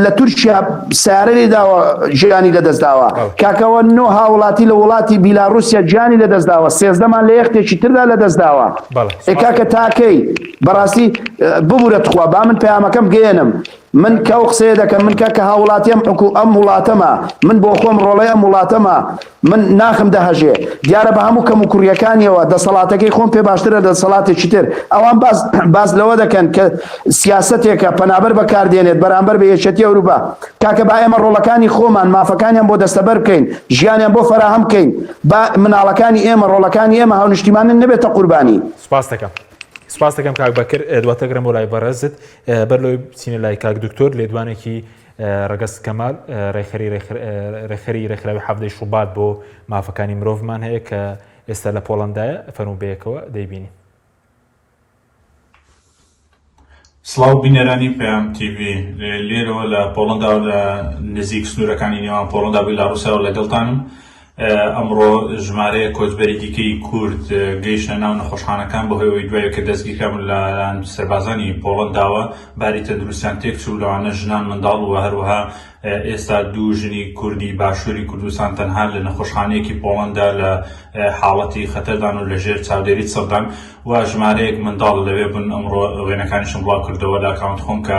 لە تورکیا سیارە لێداوە ژیانی لەدەستداوە کاکەوە نۆ هاوڵاتی لە وڵاتی بیلاروسیا گیانی لەدەستداوە سێزدەمان لە یەختێکی تردا لەدەستداوە کاکە تاکەی بەڕاستی ببورە تخوا با من پەیامەکەم گەیەنم من کە ئەو قسەیە دەکەم من کاکە هاوڵاتیم حکو ئەم وڵاتەمە من بۆ خۆم ڕۆڵەی ئەم وڵاتەمە من ناخم دەهەژێ. دیارە بە هەموو کەموکوڕییەکانیەوە دەسەڵاتەکەی خۆم پێ باشترە لە دەسەڵاتێکی تر. ئەوان باس باس لەوە دەکەن کە سیاسەتێکە پەنابەر بەکار دێنێت بەرامبەر بە یەکێتی ئەوروپا. کاکە با ئێمە ڕۆڵەکانی خۆمان مافەکانیان بۆ دەستەبەر بکەین، ژیانیان بۆ فەراهەم بکەین. با مناڵەکانی ئێمە، ڕۆڵەکانی ئێمە هاونیشتیمانن نەبێتە قوربانی. سوپاست دەکەم. سوپاست دەکەم کاک بەکر. دواتر گەڕێم بۆ لای بەڕێزت. بەر لەوەی بچینە لای کاک دکتۆر لێدوانێکی ڕەگەز کەمال، ڕێکخەری ڕێکخەری ڕێکخراوی حەڤدەی شوبات بۆ مافەکانی مرۆڤمان هەیە کە ئێستا لە پۆڵەندایە، فەرموو بەیەکەوە دەیبینین. سڵاو بینەرانی پەیام تیڤی، لێرەوە لە پۆڵەندا و لە نزیک سنوورەکانی نێوان پۆڵەندا و بیلاڕوسیاوە لەگەڵتانم. ئەمڕۆ ژمارەیەک کۆچبەری دیکەی کورد گەیشتنە ناو نەخۆشخانەکان بەهۆی ئەوەی دوای کە دەستگیرکرابوون لەلایەن سەربازانی پۆڵەنداوە باری تەندروستیان تێکچوو لەوانە ژنان منداڵ و هەروەها ئێستا دوو ژنی کوردی باشووری کوردستان تەنها لە نەخۆشخانەیەکی پۆڵەندا لە حاڵەتی خەتەردان و لەژێر چاودێری چڕدان و ژمارەیەک منداڵ لەوێ بوون ئەمڕۆ وێنەکانیشم بڵاو کردەوە لە ئەکاونت خۆم کە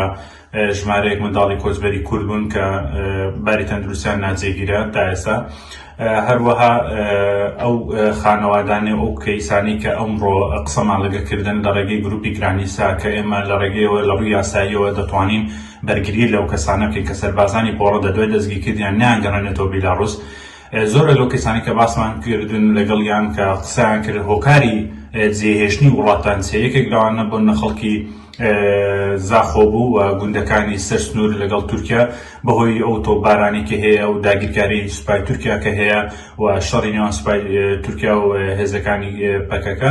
ژمارەیەک منداڵی کۆچبەری کورد بوون کە باری تەندروستیان ناجێگیرە تا ئێستا هەروەها ئەو خانەوادانێ ئەو کەیسانەی کە ئەمڕۆ قسەمان لەگە کردن لە ڕێگەی گروپی گرانیسا کە ئێمە لە ڕێگەیەوە لە ڕووی یاساییەوە دەتوانین بەرگری لەو کەسانە بکەین کە سەربازانی پۆڵەندا دوای دەستگیرکردنیان نەیانگەڕێنێتەوە بیلاڕوس زۆرە لەو کەسانی کە باسمان کردن لەگەڵیان کە قسەیان کرد هۆکاری جێهێشتنی وڵاتان چیە یەکێک لەوانە بۆ نە خەڵکی. زاخۆ بوو و گوندەکانی سەر سنوور لەگەڵ تورکیا بەهۆی ئەو تۆپبارانەی کە هەیە و داگیرکاری سوپای تورکیا کە هەیە و شەڕی نێوان سوپای تورکیا و هێزەکانی پەکەکە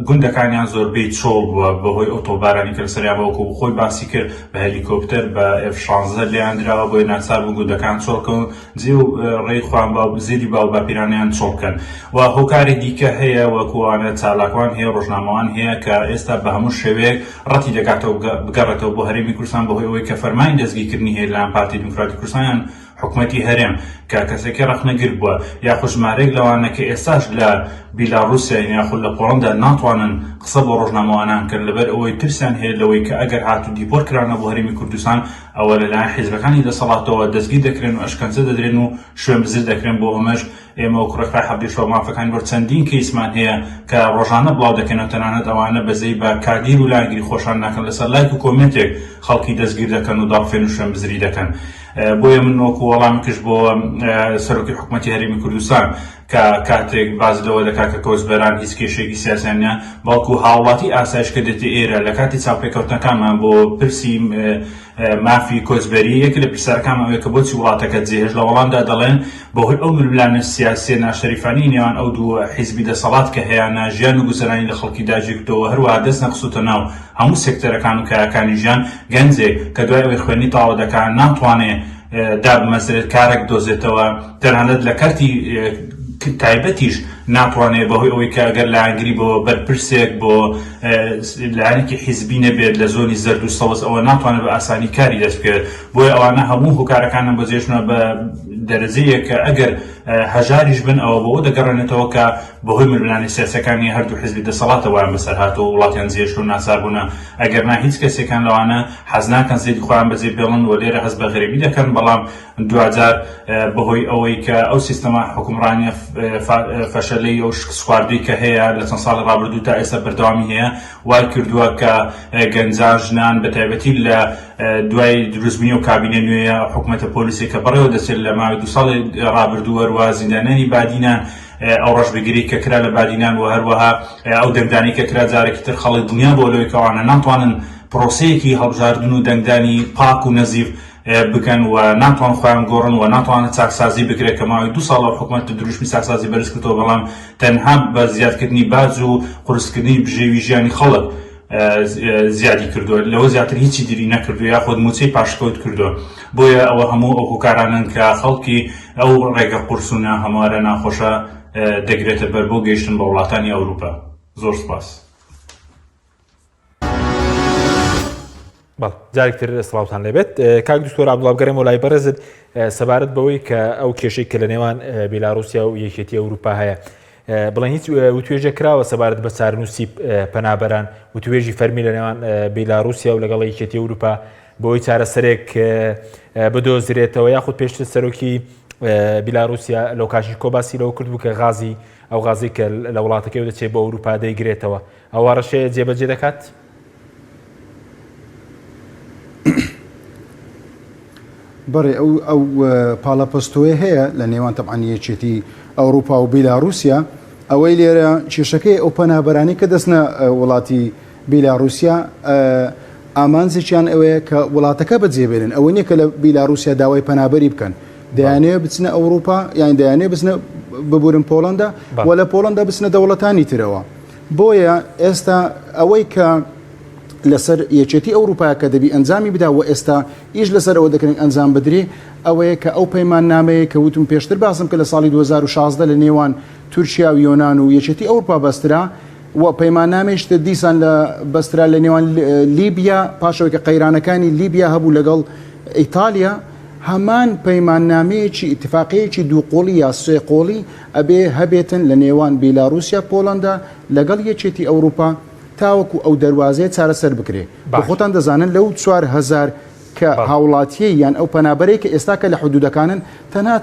گوندەکانیان زۆربەی چۆڵ بووە بەهۆی ئەو تۆپبارانی کە لەسەریان بووە وەکو خۆی باسی کرد بە هەلیکۆپتەر بە ئێف 16 لێیان دراوە بۆیە ناچار بوون گوندەکان چۆڵ کەن و جێ و ڕێی خۆیان باو زێدی باو باپیرانیان چۆڵ بکەن و هۆکاری دیکە هەیە وەکو ئەوانە چالاکوان هەیە ڕۆژنامەوان هەیە کە ئێستا بە هەموو شێوەیەک ڕەتی دەکاتەوە بگەڕێتەوە بۆ هەرێمی کوردستان بەهۆی ئەوەی کە فەرمانی دەستگیرکردنی هەیە لەلایەن پارتی دیموکراتی کوردستان یان حکومەتی هەرێم کە کەسێکی ڕەخنەگر بووە یاخود ژمارەیەک لەوانە کە ئێستاش لە بیلاڕوسیاین یاخود لە پۆڵەندا ناتوانن قسە بۆ ڕۆژنامەوانان بکەن لەبەر ئەوەی ترسیان هەیە لەوەی کە ئەگەر هاتوو دیپۆرت کرانەوە بۆ هەرێمی کوردستان ئەوە لەلایەن حیزبەکانی دەسەڵاتەوە دەستگیر دەکرێن و ئەشکەنجە دەدرێن و شوێنبزر دەکرێن بۆ ئەمەش ئێمە وەکو ڕێکخراوی حەڤدەی شەو مافەکانی مرۆڤ چەندین کەیسمان هەیە کە ڕۆژانە بڵاو دەکەنەوە تەنانەت ئەوانە بەزەی بە کادیر و لایەنگری خۆشان ناکەن لەسەر لایک و کۆمێنتێک خەڵکی دەستگیر دەکەن و دەڕفێن و شوێنبزری دەکەن بۆیە من وەکو وەڵامێکش بۆ سەرۆکی حکومەتی هەرێمی کوردستان کە کاتێک باس لەوە دەکات کە کۆچبەران هیچ کێشەیەکی سیاسیان نییە بەڵکو هاوڵاتی ئاسایش کە دێتە ئێرە لە کاتی چاوپێکەوتنەکانمان بۆ پرسی مافی کۆچبەری یەکێک لە پرسیارەکانمان ئەوەیە کە بۆچی وڵاتەکەت جێهێشت لە وەڵامدا دەڵێن بەهۆی ئەو ململانێ سیاسیە ناشەریفانەی نێوان ئەو دوو حیزبی دەسەڵات کە هەیانە ژیان و گوزەرانی لە خەڵکی داگیرکردووە هەروەها دەست نەخستۆتە ناو هەموو سێکتەرەکان و کایەکانی ژیان گەنجێک کە دوای ئەوەی خوێندنی تەواو دەکات ناتوانێ دابمەزرێت کارێک بدۆزێتەوە تەنانەت لە کەرتی تایبەتیش ناتوانێت بەهۆی ئەوەی کە گەر لایەنگری بۆ بەرپرسێک بۆ لایەنێکی حیزبی نەبێت لە زۆنی زەرد و سەوز ئەوە ناتوانێت بە ئاسانی کاری دەست بکەوێت بۆیە ئەوانە هەموو هۆکارەکانیان بۆ جێشنە بە دەرەجەیەک کە ئەگەر هەژاریش بن ئەوە بۆ دەگەڕێنێتەوە کە بەهۆی ململانێ سیاسەکانی هەردوو حزبی دەسەڵاتە وایان بەسەر هاتووە وڵاتیان جێهێشت و ناچار بوونە ئەگەر نا هیچ کەسێکان لەوانە حەز ناکەن زێدی خۆیان بەجێ بێڵن و لێرە هەست بە غەریبی دەکەن بەڵام دواجار بەهۆی ئەوەی کە ئەو سیستەمە حوکمڕانیە فەشەلەی و شکستخواردووی کە هەیە لە چەند ساڵی ڕابردوو تا ئێستا بەردەوامی هەیە وای کردووە کە گەنجان ژنان بە تایبەتی لە دوای دروستبوونی ئەو کابینە نوێیە حکومەتە پۆلیسێک کە بەڕێوە دەچێت لە ماوەی دوو ساڵی ڕابردوو هەروەها زیندانیانی بادینان ئەو ڕەشبگیری کە کرا لە بادینان و هەروەها ئەو دەنگدانەی کە کرا جارێکی تر خەڵک دڵنیا بووە لەوەی کە ئەوانە ناتوانن پرۆسەیەکی هەڵبژاردن و دەنگدانی پاک و نەزیف بکەن و ناتوان خۆیان گۆڕن و ناتوانن چاکسازی بکرێت کە ماوەی دوو ساڵە حکومەت دروشمی چاکسازی بەرز کردەوە بەڵام تەنها بە زیادکردنی باج و قورسکردنی بژێوی ژیانی خەڵک زیادی کردووە لەوە زیاتر هیچی دیری نەکردو یاخود موچەی پاشکەوت کردووە بۆیە ئەوە هەموو ئەو هۆکارانن کە خەڵکی ئەو ڕێگە قورس و ناهەموارە ناخۆشە دەگرێتە بەر بۆ گەیشتن بە وڵاتانی ئەوروپا زۆر سپاس. بەڵێ جارێک تر سڵاوتان لێبێت کاک دکتۆر عەبدوڵا بگەڕێمەوە لای بەڕێزت سەبارەت بەوەی کە ئەو کێشەی کە لە نێوان بیلاروسیا و یەکێتی ئەوروپا هەیە بڵێن هیچ وتوێژێک کراوە سەبارەت بە چارنووسی پەنابەران وتوێژی فەرمی لە نێوان بیلاروسیا و لەگەڵ یەکێتی ئەوروپا بۆی چارەسەرێک بدۆزرێتەوە یاخود پێشتر سەرۆکی بیلاروسیا لۆکاشینکۆ باسی لەوە کرد بوو کە غازی ئەو غازی کە لە وڵاتەکەی دەچێت بۆ ئەوروپا دەیگرێتەوە ئەو هەڕەشەیە جێبەجێ دەکات؟ بەڵێ ئەو ئەو پاڵەپەستۆیە هەیە لە نێوان تەبعەن یەکێتی ئەوروپا و بیلاروسیا ئەوەی لێرە کێشەکەی ئەو پەنابەرانی کە دەستنە وڵاتی بیلاروسیا ئامانجێکیان ئەوەیە کە وڵاتەکە بەجێبێنن ئەوە نییە کە لە بیلاروسیا داوای پەنابەری بکەن دەیانەوێت بچنە ئەوروپا یان دەیانەوێت بچنە ببورن پۆڵندا و لە پۆڵندا بچنە دەوڵەتانی ترەوە بۆیە ئێستا ئەوەی کە لەسەر یەکێتی ئەوروپا کە دەبی ئەنجامی بدا و ئێستا ئیش لەسەر ئەوە دەکرێن ئەنجام بدرێ ئەوەیە کە ئەو پەیماننامەیە کە وتم پێشتر باسم کە لە ساڵی 2016 لە نێوان تورکیا و یۆناان و یەکێتی ئەوروپا بەسترا و پەیماننامەیش تر دیسان لە بەسترا لە نێوان لیبیا پاشەوەی کە قەیرانەکانی لیبیا هەبوو لەگەڵ ئیتالیا هەمان پەیماننامەیەکی ئیتفاقیەکی دوو قۆڵی یا سێ قۆڵی ئەبێ هەبێتن لە نێوان بیلاروسیا پۆڵەندا لەگەڵ یەکێتی ئەوروپا تاوەکو ئەو دەروازەیە چارەسەر بکرێ بۆ خۆتان دەزانن لەو 4000 کە هاوڵاتیەی یان ئەو پەنابەرەی کە ئێستا کە لە حدودەکانن تەنها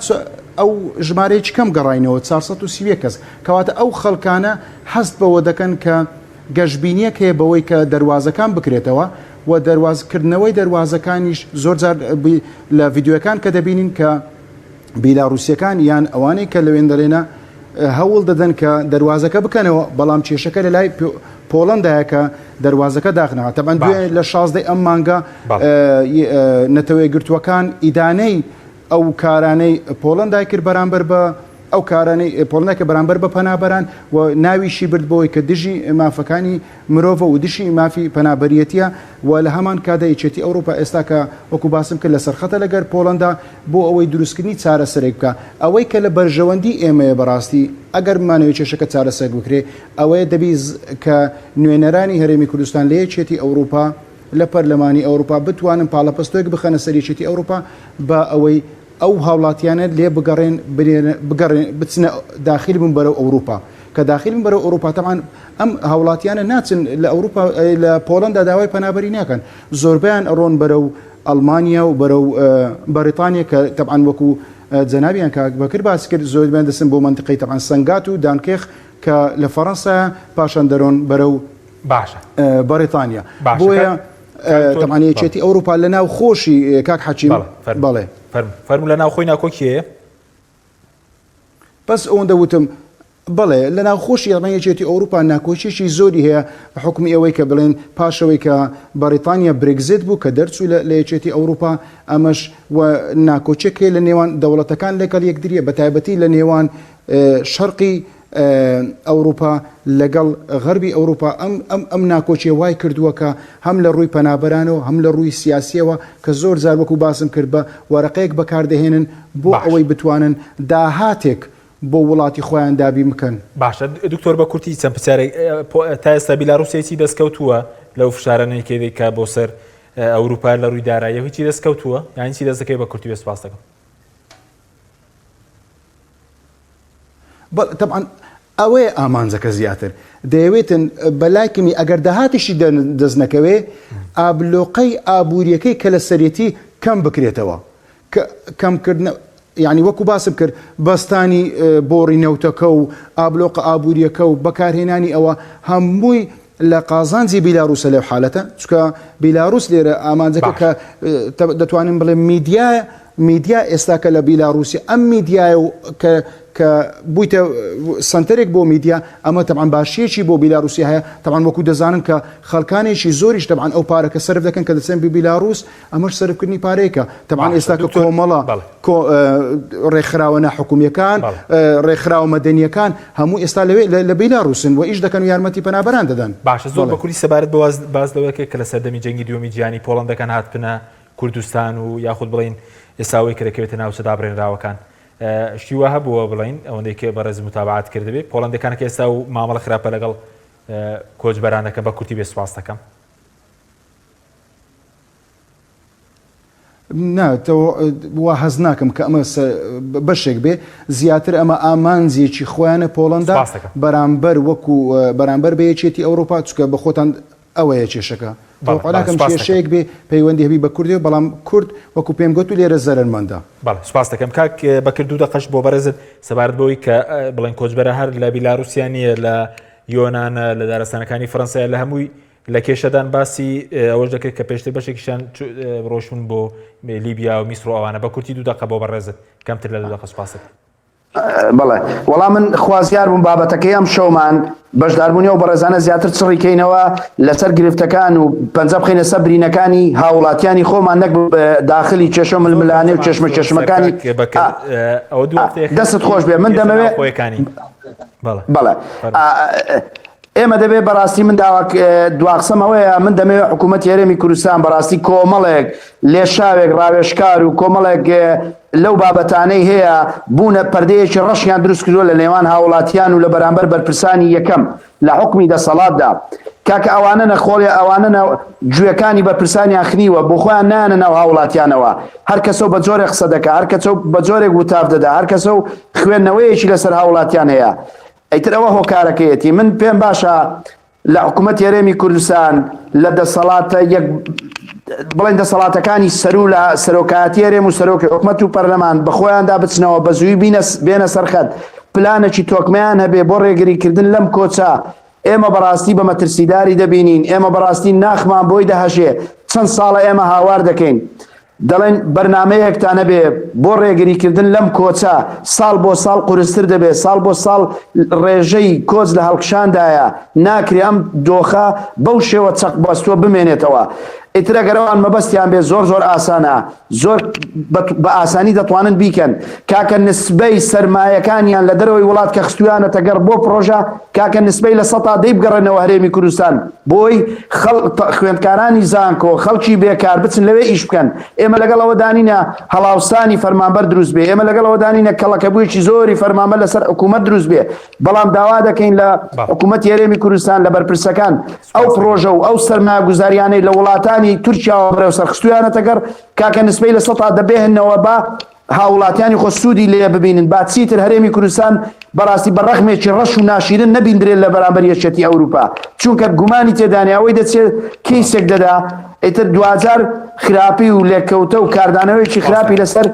ئەو ژمارەیەکی کەم گەڕاینەوە 431 کەس کەواتە ئەو خەڵکانە هەست بەوە دەکەن کە گەشبینیەک هەیە بەوەی کە دەروازەکان بکرێتەوە و دەرواز کردنەوەی دەروازەکانیش زۆر جار لە ڤیدیۆکان کە دەبینین کە بیلاڕوسیەکان یان ئەوانەی کە لەوێندەرێنە هەوڵ دەدەن کە دەروازەکە بکەنەوە بەڵام کێشەکە لە لای پۆڵەندایە کە دەروازەکە داخناوە تەبعەن دوێ باشە لە شازدەی ئەم مانگە بەڵێ. نەتەوە یەکگرتووەکان ئیدانەی ئەو کارانەی پۆڵەندای کرد بەرامبەر بە ئەو کارانەی پۆڵەندای کرد بەرامبەر بە پەنابەران و ناویشی برد بەوەی کە دژی مافەکانی مرۆڤە و دژی مافی پەنابەریەتیە و لە هەمان کاتدا یەکێتی ئەوروپا ئێستا کە وەکو باسم کرد لەسەر خەتە لەگەر پۆڵەندا بۆ ئەوەی دروستکردنی چارەسەرێک بکا ئەوەی کە لە بەرژەوەندی ئێمەیە بەڕاستی ئەگەر بمانەوێ کێشەکە چارەسەر بکرێ ئەوەیە دەبی کە نوێنەرانی هەرێمی کوردستان لە یەکێتی ئەوروپا لە پەرلەمانی ئەوروپا بتوانن پاڵەپەستۆیەک بخەنە سەر یەکێتی ئەوروپا بە ئەوەی ئەو هاوڵاتیانە لێ بگەڕێن بگەڕێن بچنە داخیل بن بەرەو ئەوروپا کە داخیل بن بەرەو ئەوروپا تەبعەن ئەم هاوڵاتیانە ناچن لە ئەوروپا لە پۆڵەندا داوای پەنابەری ناکەن زۆربەیان ئەڕۆن بەرەو ئەڵمانیا و بەرەو بەریتانیا کە تەبعەن وەکو جەنابیان کاک بەکر باس کرد زۆربیان دەچن بۆ مەنتیقەی تەبعەن سەنگات و دانکێخ کە لە فەڕەنسایە پاشان دەرۆن بەرەو باشە بەریتانیا باشە بۆیە کاک تۆ تەبعەن یەکێتی ئەوروپا لە ناو خۆشی کاک حەکیم بەڵێ فەرموو بەڵێ فەرموو فەرموو لە ناوخۆی ناکۆکی هەیە؟ بەس ئەوەندە وتم بەڵێ لە ناوخۆشی ئەڵمانی یەکێتی ئەوروپا ناکۆکیەکی زۆری هەیە بە حوکمی ئەوەی کە بڵێن پاشەوەی کە بەڕیتانیا برێگزیت بوو کە دەرچوو لە یەکێتی ئەوروپا ئەمەش و ناکۆکیەک هەیە لە نێوان دەوڵەتەکان لەگەڵ یەکدریە بە تایبەتی لە نێوان شەرقی ئەوروپا لەگەڵ غەربی ئەوروپا ئەم ئەم ئەم ناکۆکیە وای کردووە کە هەم لە ڕووی پەنابەرانەوە هەم لە ڕووی سیاسیەوە کە زۆر جار وەکو باسم کرد بە وەرەقەیەک بەکاردەهێنن بۆ باش. ئەوەی بتوانن داهاتێک بۆ وڵاتی خۆیان دابین بکەن. باشە دکتۆر بە کورتی چەند پرسیارێک تا ئێستا بیلاروسیا چی دەستکەوتووە لەو فشارانەی کە دەیکا بۆ سەر ئەوروپا لە ڕووی داراییەوە هیچی دەستکەوتووە یان چی دەست دەکەوێت بە کورتی بێ سپاس دەکەم. بەڵێ تەبعەن ئەوەیە ئامانجەکە زیاتر دەیەوێتن بەلای کەمی ئەگەر داهاتیشی دەست نەکەوێ ئابلۆقەی ئابووریەکەی کە لەسەرێتی کەم بکرێتەوە کە کەمکردنە یانی وەکو باسم کرد بەستانی بۆڕی نەوتەکە و ئابلۆقە ئابووریەکە و بەکارهێنانی ئەوە هەمووی لە قازانجی بیلاروسە لەو حالەتە چونکە بیلاروس لێرە ئامانجەکە کە دەتوانین بڵێ میدیا میدیا ئێستا کە لە بیلاروسی ئەم میدیایە و کە کە بوویتە سەنتەرێک بۆ میدیا ئەمە تەبعەن باشیەکی بۆ بیلاروسیا هەیە تەبعەن وەکو دەزانن کە خەڵکانێکی زۆریش تەبعەن ئەو پارەکە سەرف دەکەن کە دەچن بی بیلاروس ئەمەش سەرفکردنی پارەیەکە تەبعەن باشە ئێستا کە دکتۆر کۆمەڵە بەڵێ کۆ ڕێکخراوە ناحکومیەکان بەڵێ ڕێکخراوە مەدەنیەکان هەموو ئێستا لەوێ لە بیلاروسن و ئیش دەکەن و یارمەتی پەنابەران دەدەن باشە زۆر بەڵێ. بە کوری سەبارەت بە واز باس لەوە کرد کە لە سەردەمی جەنگی دووەمی جیهانی پۆڵەندەکان هاتبنە کوردستان و یاخود بڵێین ئێستا ئەوەی کە دەکەوێتە ناوچە دابڕێنراوەکان شتی وا هەبووە بڵێین ئەوەندەی کە بەڕێز متابعات کردبێ پۆڵەندەکان کە ئێستا و مامەڵە خراپە لەگەڵ کۆچبەران دەکەن بە کورتی بێ سوپاس دەکەم. نا وا هەست ناکەم کە ئەمە بەشێک بێ زیاتر ئەمە ئامانجێکی خۆیانە پۆڵندا بەرامبەر وەکو بەرامبەر بە یەکێتی ئەوروپا چکە بە خۆتان ئەوەیە کێشەکە تەوەقع ناکەم کێشەیەک بێ پەیوەندی هەبی بە کوردەوە بەڵام کورد وەکو پێم گوت و لێرە زەرەرمەندە. بەڵێ سوپاس دەکەم کاک بەکر دوو دەقەش بۆ بەڕێزت سەبارەت بەوەی کە بڵێن کۆچبەرە هەر لە بیلاروسیا نییە لە یۆنانە لە دارستانەکانی فەرەنسایە لە هەمووی لە کێشەدان باسی ئەوەش دەکرێت کە پێشتر بەشێکیشان ڕۆشتون بۆ لیبیا و میسر و ئەوانە بە کورتی دوو دەقە بۆ بەڕێزت کەمتر لە دوو دەقە سوپاست. بەڵێ وەڵا من خوازیار بووم بابەتەکەی ئەم شەومان بەشداربوونی ئەو بەڕێزانە زیاتر چڕی کەینەوە لەسەر گرفتەکان و پەنجە بخەینە سەر برینەکانی هاوڵاتیانی خۆمان نەک داخلی کێشە و ململانێ و کێشمە کێشمەکانی دەستت خۆش بێ من دەمەوێت بەڵێ ئێمە دەبێت بەڕاستی من داوا دواقسەم ئەوەیە من دەمەوێت حکوومەتی هەرێمی کوردستان بەڕاستی کۆمەڵێک لێشاوێک ڕاوێژکار و کۆمەڵێک لەو بابەتانەی هەیە بوونە پەردەیەکی ڕەشیان دروست کردووە لە نێوان هاوڵاتیان و لە بەرامبەر بەرپرسانی یەکەم لە حوکمی دەسەڵاتدا کاکە ئەوانە نەخۆڵێ ئەوانە نە گوێکانی بەرپرسانیان خنیوە بۆ خۆیان نایەنە ناو هاوڵاتیانەوە هەر کەسەو بە جۆرێک قسە دەکا هەر کەسەو بە جۆرێک وتاف دەدا هەر کەسەو خوێندنەوەیەکی لەسەر هاوڵاتیان هەیە ئیتر ئەوە هۆکارەکەیەتی من پێم باشە لە حکوومەتی هەرێمی کوردستان لە دەسەڵاتە یەک بڵێن دەسەڵاتەکانی سەرو لە سەرۆکایەتی هەرێم و سەرۆکی حکومەت و پەرلەمان بە خۆیاندا بچنەوە بە زووی بینە بێنە سەرخەت پلانێکی تۆکمەیان هەبێ بۆ ڕێگریکردن لەم کۆچە ئێمە بەڕاستی بە مەترسیداری دەبینین ئێمە بەڕاستی ناخمان بۆی دەهەژێ چەند ساڵە ئێمە هاوار دەکەین. دەڵێن بەرنامەیەکتان هەبێ بۆ ڕێگریکردن لەم کۆچە، ساڵ بۆ ساڵ قورستر دەبێ، ساڵ بۆ ساڵ ڕێژەی کۆچ لە هەڵکشاندایە، ناکرێ ئەم دۆخە بەو شێوە چەقبەستووە بمێنێتەوە. ئیتر ئەگەر ئەوان مەبەستیان بێ زۆر زۆر ئاسانە، زۆر بە ئاسانی دەتوانن بیکەن. کاکە نسبەی سەرمایەکانیان لە دەرەوەی وڵات کە خستوویانەتە گەڕ بۆ پڕۆژە، کاکە نسبەی 10% بگەڕێنەوە هەرێمی کوردستان بۆی خوێندکارانی زانکۆ خەڵکی بێکار بچن لەوێ ئیش بکەن. ئێمە لەگەڵ ئەوەدا نینە هەڵاوسانی فەرمانبەر دروست بێ، ئێمە لەگەڵ ئەوەدا نینە کەڵەکەبوویەکی زۆری فەرمانبەر لەسەر حکوومەت دروست بێ، بەڵام داوا دەکەین لە حکوومەتی هەرێمی کوردستان لە بەرپرسەکان ئەو پڕۆژە و ئەو سەرمایەگوزاریانەی لە وڵاتانی تورکیاوە بەرەو سەر خستوویانەتە گەڕ کاکە نسبەی 10% بهێننەوە با هاوڵاتیانی خۆ سوودی لێ ببینن با چیتر هەرێمی کوردستان بەڕاستی بە ڕەخمێکی ڕەش و ناشیرن نەبیندرێت لە بەرامبەر یەکێتی ئەوروپا چونکە گومانی تێدانێ ئەوەی دەچێت کەیسێک دەدا ئیتر دواجار خراپی و لێکەوتە و کاردانەوەیەکی خراپی لەسەر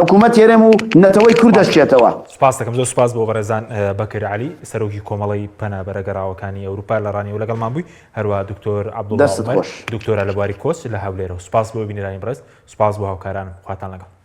حکوومەت هەرێم و نەتەوەی کورد دەشکێتەوە. سپاس دەکەم زۆر سپاس بۆ بەڕێزان بەکر عەلی سەرۆکی کۆمەڵەی پەنابەرە گەڕاوەکانی ئەوروپا لە ڕانیەوە لەگەڵمان بووی هەروە دکتۆر عەبدوڵڵا عومەر دکتۆرا لە بواری کۆچ لە هەولێرەوە سپاس بۆ بینەرانی بەڕێز سپاس بۆ هاوکارانم خواتان لەگەڵ.